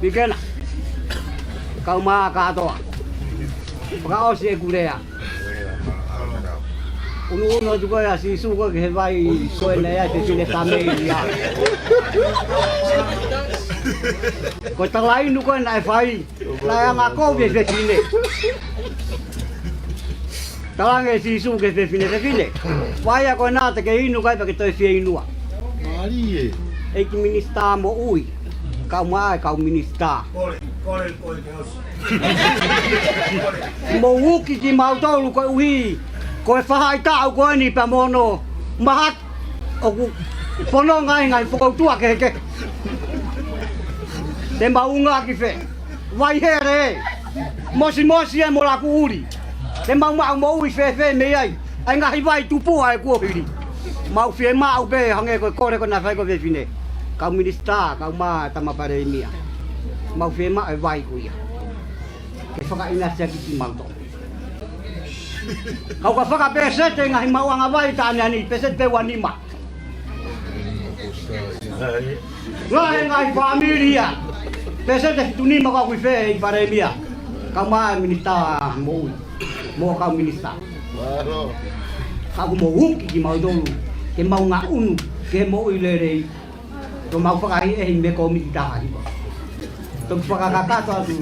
Mikena, kau mai kātoa. Fakaʻosi ʻeku lea. ʻUnuʻunu atu ko ē ʻa Sīsū ko ē ki he vai ko ē naʻe ʻi ai e fefine Samēlia. Ko e talainu ko ē naʻe fai, naʻe anga kovi e fefine. Talaange ʻe Sīsū ki he fefine, fefine, fai ā ko ena te ke inu kae pea ke toe fieinua. Mālie. ʻEiki Minisitā Moʻui, kau mai e kau minisitā. Mou uki kimautolu koeʻuhi ko e faʻahitaʻu ko eni pea mo hono mahaki ʻoku pononga ai e ngaahi fokoutua kehekehe. Te mau unga ki fē? Vai hele ē, mosimosi ē mo laku ʻuli. Te mau maʻu moʻui fēfē mei ai ʻa e ngaahi vai tupuʻa ʻe kuo hili? Mau fiemaʻu pē hangē ko e kole ko ē naʻe fai ko ē ʻe he fefine. Kau minisitā, kau mai Tama Palēmia, mau fiemaʻu e vai ko ia ke fakaʻinasi ʻaki kimautolu. Kau ka fakapeseti e ngaahi maʻuʻanga vai taʻane ani, peseti pē ua nima. Lahi e ngaahi fāmili ia. Peseti ʻe fitu nima ka ʻoku ʻi fē ʻEiki Palēmia, kau mai e Minisitā Moʻui mo e kau minisitā? Ka ʻoku mou uki kimautolu ke mau ngaʻunu ki he moʻui lelei. Ko mau fakaʻehiʻehi mei he kōmiti taha hiva. Toki fakakakato atu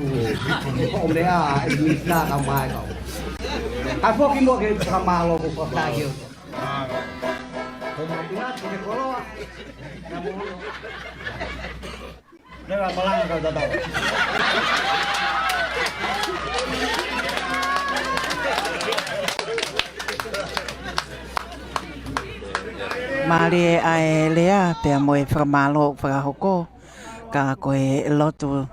hoʻo meʻa ʻEiki Minisitā, kau mai kau. Kae foki muʻa ke fakamālō ko fakataha ki he ʻOtua. Ko mau ʻinasi he koloa. Leva malanga kau tatau. Mālie ʻa e lea pea mo e fakamālō fakahoko, ka ko e lotu.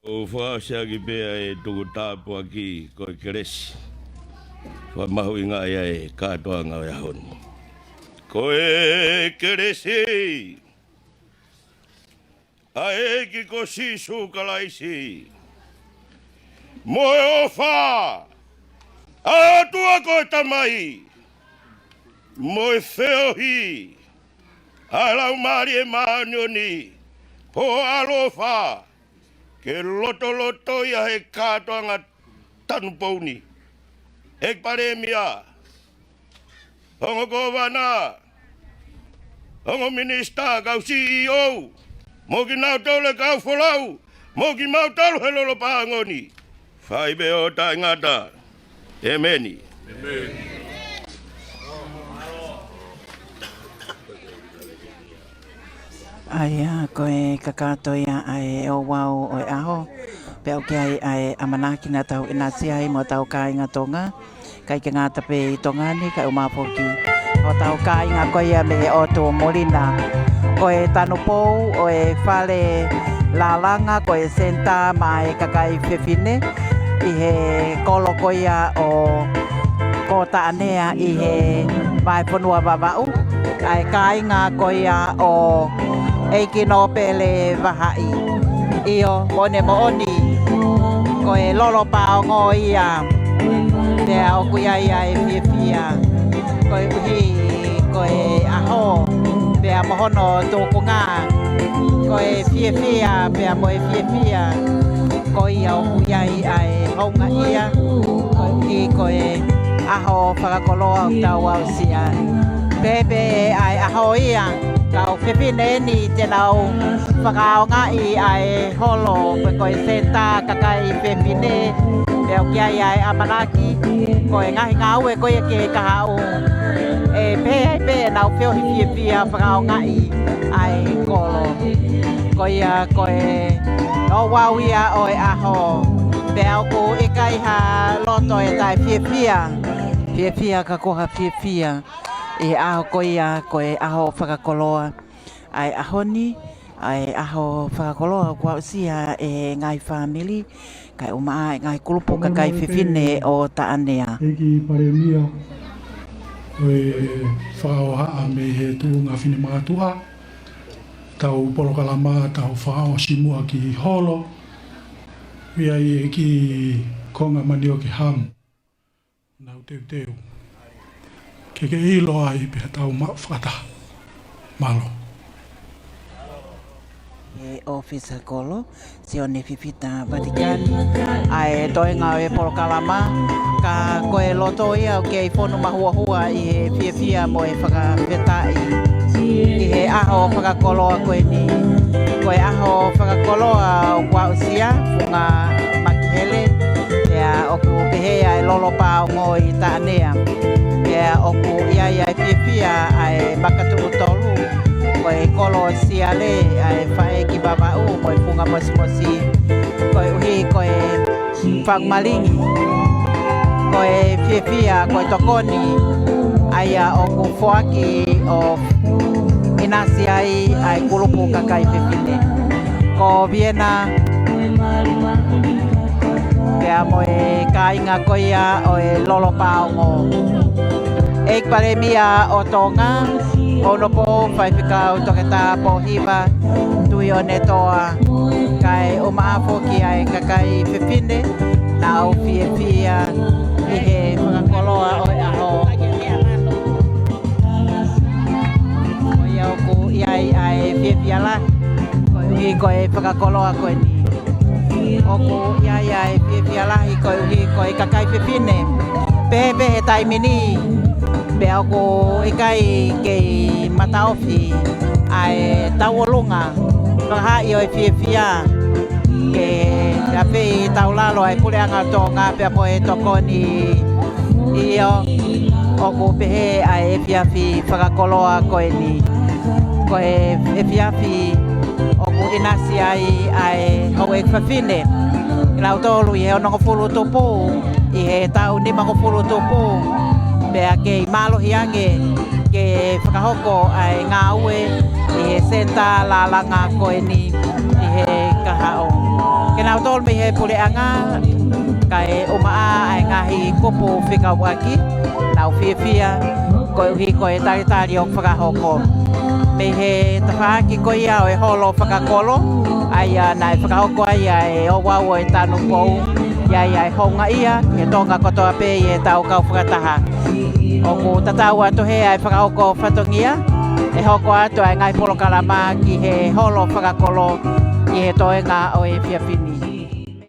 ʻOku fakaʻosi ʻaki pē ʻa e tuku tāpuaki ko e kelesi. Fakamahuʻingaʻi ʻa e kātoanga ʻo e ʻaho ni. Ko e kelesi ʻa e ʻEiki ko Sīsū Kalaisi, mo e ʻofa ʻa e ʻOtua ko e Tamai, mo e feohi ʻa e Laumālie Māʻoniʻoni, ʻoku ʻaloʻofa ke lotolotoʻi ʻa e kātoanga Tanupou ni. ʻEiki Palēmia, ongo kōvana, ongo minisitā, kau C E O, mo kinautolu e kau folau, mo kimautolu he lolo pāongo ni. Fai pē ʻo taʻengata. ʻEmeni. ʻA ia, ko e kakato ia ʻa e ouau ʻo e ʻaho, pea ʻoku ʻi ai ʻa e ʻamanaki naʻa tau ʻinasi ai mo hotau kāinga Tonga, ʻikai ke ngata pē ʻi Tonga ni, kae ʻumaʻā foki hotau kāinga ko ia mei he ʻotu ʻo Molina. Ko e tanupou ʻo e fale lālanga, ko e senitā maʻa e kakai fefine, ʻi he kolo ko ia ʻo Kōtaʻanea ʻi he vahefonua Vavaʻu, ʻa e kāinga ko ia ʻo ʻEiki Nōpele Vahaʻi. ʻIo, moʻoni moʻoni, ko e lolo pāongo ia, pea ʻoku ʻi ai ʻa e fiefia, koeʻuhi ko e ʻaho, pea mo hono tūkunga, ko e fiefia, pea mo e fiefia, ko ia ʻoku ʻi ai ʻa e houngaʻia, koeʻuhi ko e ʻaho fakakoloa ʻoku tau aʻusia. Pehē pē ʻa e ʻaho ia, kau fefine eni te nau fakaʻaongaʻi ʻa e holo, pe ko e senitā kakai fefine, pea ʻoku ʻi ai ʻa e ʻamanaki, ko e ngaahi ngāue ko ia ki he kahaʻu, ʻe pehē ai pē ʻenau feohi fiefia fakaʻaongaʻi ʻa e kolo. Ko ia ko e ouau ia ʻo e ʻaho, pea ʻoku ʻikai ha loto ʻe taʻefiefia. Fiefia ka ko ha fiefia ʻi he ʻaho ko ia, ko e ʻaho fakakoloa ʻa e ʻaho ni, ʻa e ʻaho fakakoloa ʻoku aʻusia ʻe he ngaahi fāmili, kae ʻumaʻā e ngaahi kulupu kakai fefine ʻo Taʻanea. ʻEiki Palēmia, ʻo e fakahohaʻa mei he tuʻunga finemātuʻa, tau polokalama, tau fakaʻosi muʻa ki holo, ʻoku ʻi ai e kiʻi konga manioke hamu. Nau teuteu. Ke ke ʻilo ai pea tau maʻu fakataha. Mālō. ʻE ʻofisa kolo, Sione Fifita Vatikani, ʻa e toenga ʻo e polokalama, ka ko e loto ia ʻoku kei fonu mahuohua ʻi he fiefia mo e fakafetaʻi ʻi he ʻaho fakakoloa ko eni. Ko e ʻaho fakakoloa ʻoku aʻusia, Funga Makihele, pea ʻoku pehē ʻa e lolo pāongo ʻi Taʻanea. Pea ʻoku ʻi ai ʻa e fiefia ʻa e makatuʻu tolu, ko e kolo Siale, ʻa e faʻē ki Vavaʻu, mo e Funga Mosimosi, koeʻuhi ko e fakumalingi, ko e fiefia, ko e tokoni, ʻa ia ʻoku foaki ʻo ʻinasi ai ʻa e kulupu kakai fefine. Ko Viena, pea mo e kāinga ko ia ʻo e lolo pāongo. ʻEiki Palēmia ʻo Tonga, Honourable Faifekau Toketā Pōhiva Tuʻionetoa, kae ʻumaʻā foki ʻa e kakai fefine, nau fiefia ʻi he fakakoloa ʻo e ʻaho. Ko ia ʻoku ʻi ai ʻa e fiefia lahi, koeʻuhi ko e fakakoloa ko eni. ʻOku ʻi ai ʻa e fiefia lahi koeʻuhi ko e kakai fefine. Pehē pē he taimi ni, pea ʻoku ʻikai kei mataofi ʻa e tauʻolunga, fakahaaʻi ʻo e fiefia, ke ʻafeʻi taulalo ʻa e Puleʻanga ʻo Tonga pea mo e tokoni. ʻIo, ʻoku pehē ʻa e efiafi fakakoloa ko eni. Ko e efiafi ʻoku ʻinasi ai ʻa e houʻeiki fafine, kinautolu ʻi he onongofulu tupu, ʻi he taʻu nimangofulu tupu, pea kei mālohi ange ke fakahoko ʻa e ngāue ʻi he senitā lālanga ko eni ʻi he kahaʻu. Kinautolu mei he puleʻanga, kae ʻumaʻā ʻa e ngaahi kupu fekauʻaki, nau fiefia, koeʻuhi ko e talitali ʻoku fakahoko. Mei he tafaʻaki ko ia ʻo e holo fakakolo, ʻa ia naʻe fakahoko ai ʻa e ouau ʻo e tanupou, ʻi ai ʻa e houngaʻia, ʻi he Tonga kotoa pē ʻi he tau kau fakataha. ʻOku tatau atu hē ʻa e fakahoko fatongia, ʻe hoko atu ʻa e ngaahi polokalama ki he holo fakakolo ʻi he toenga ʻo e efiafi ni.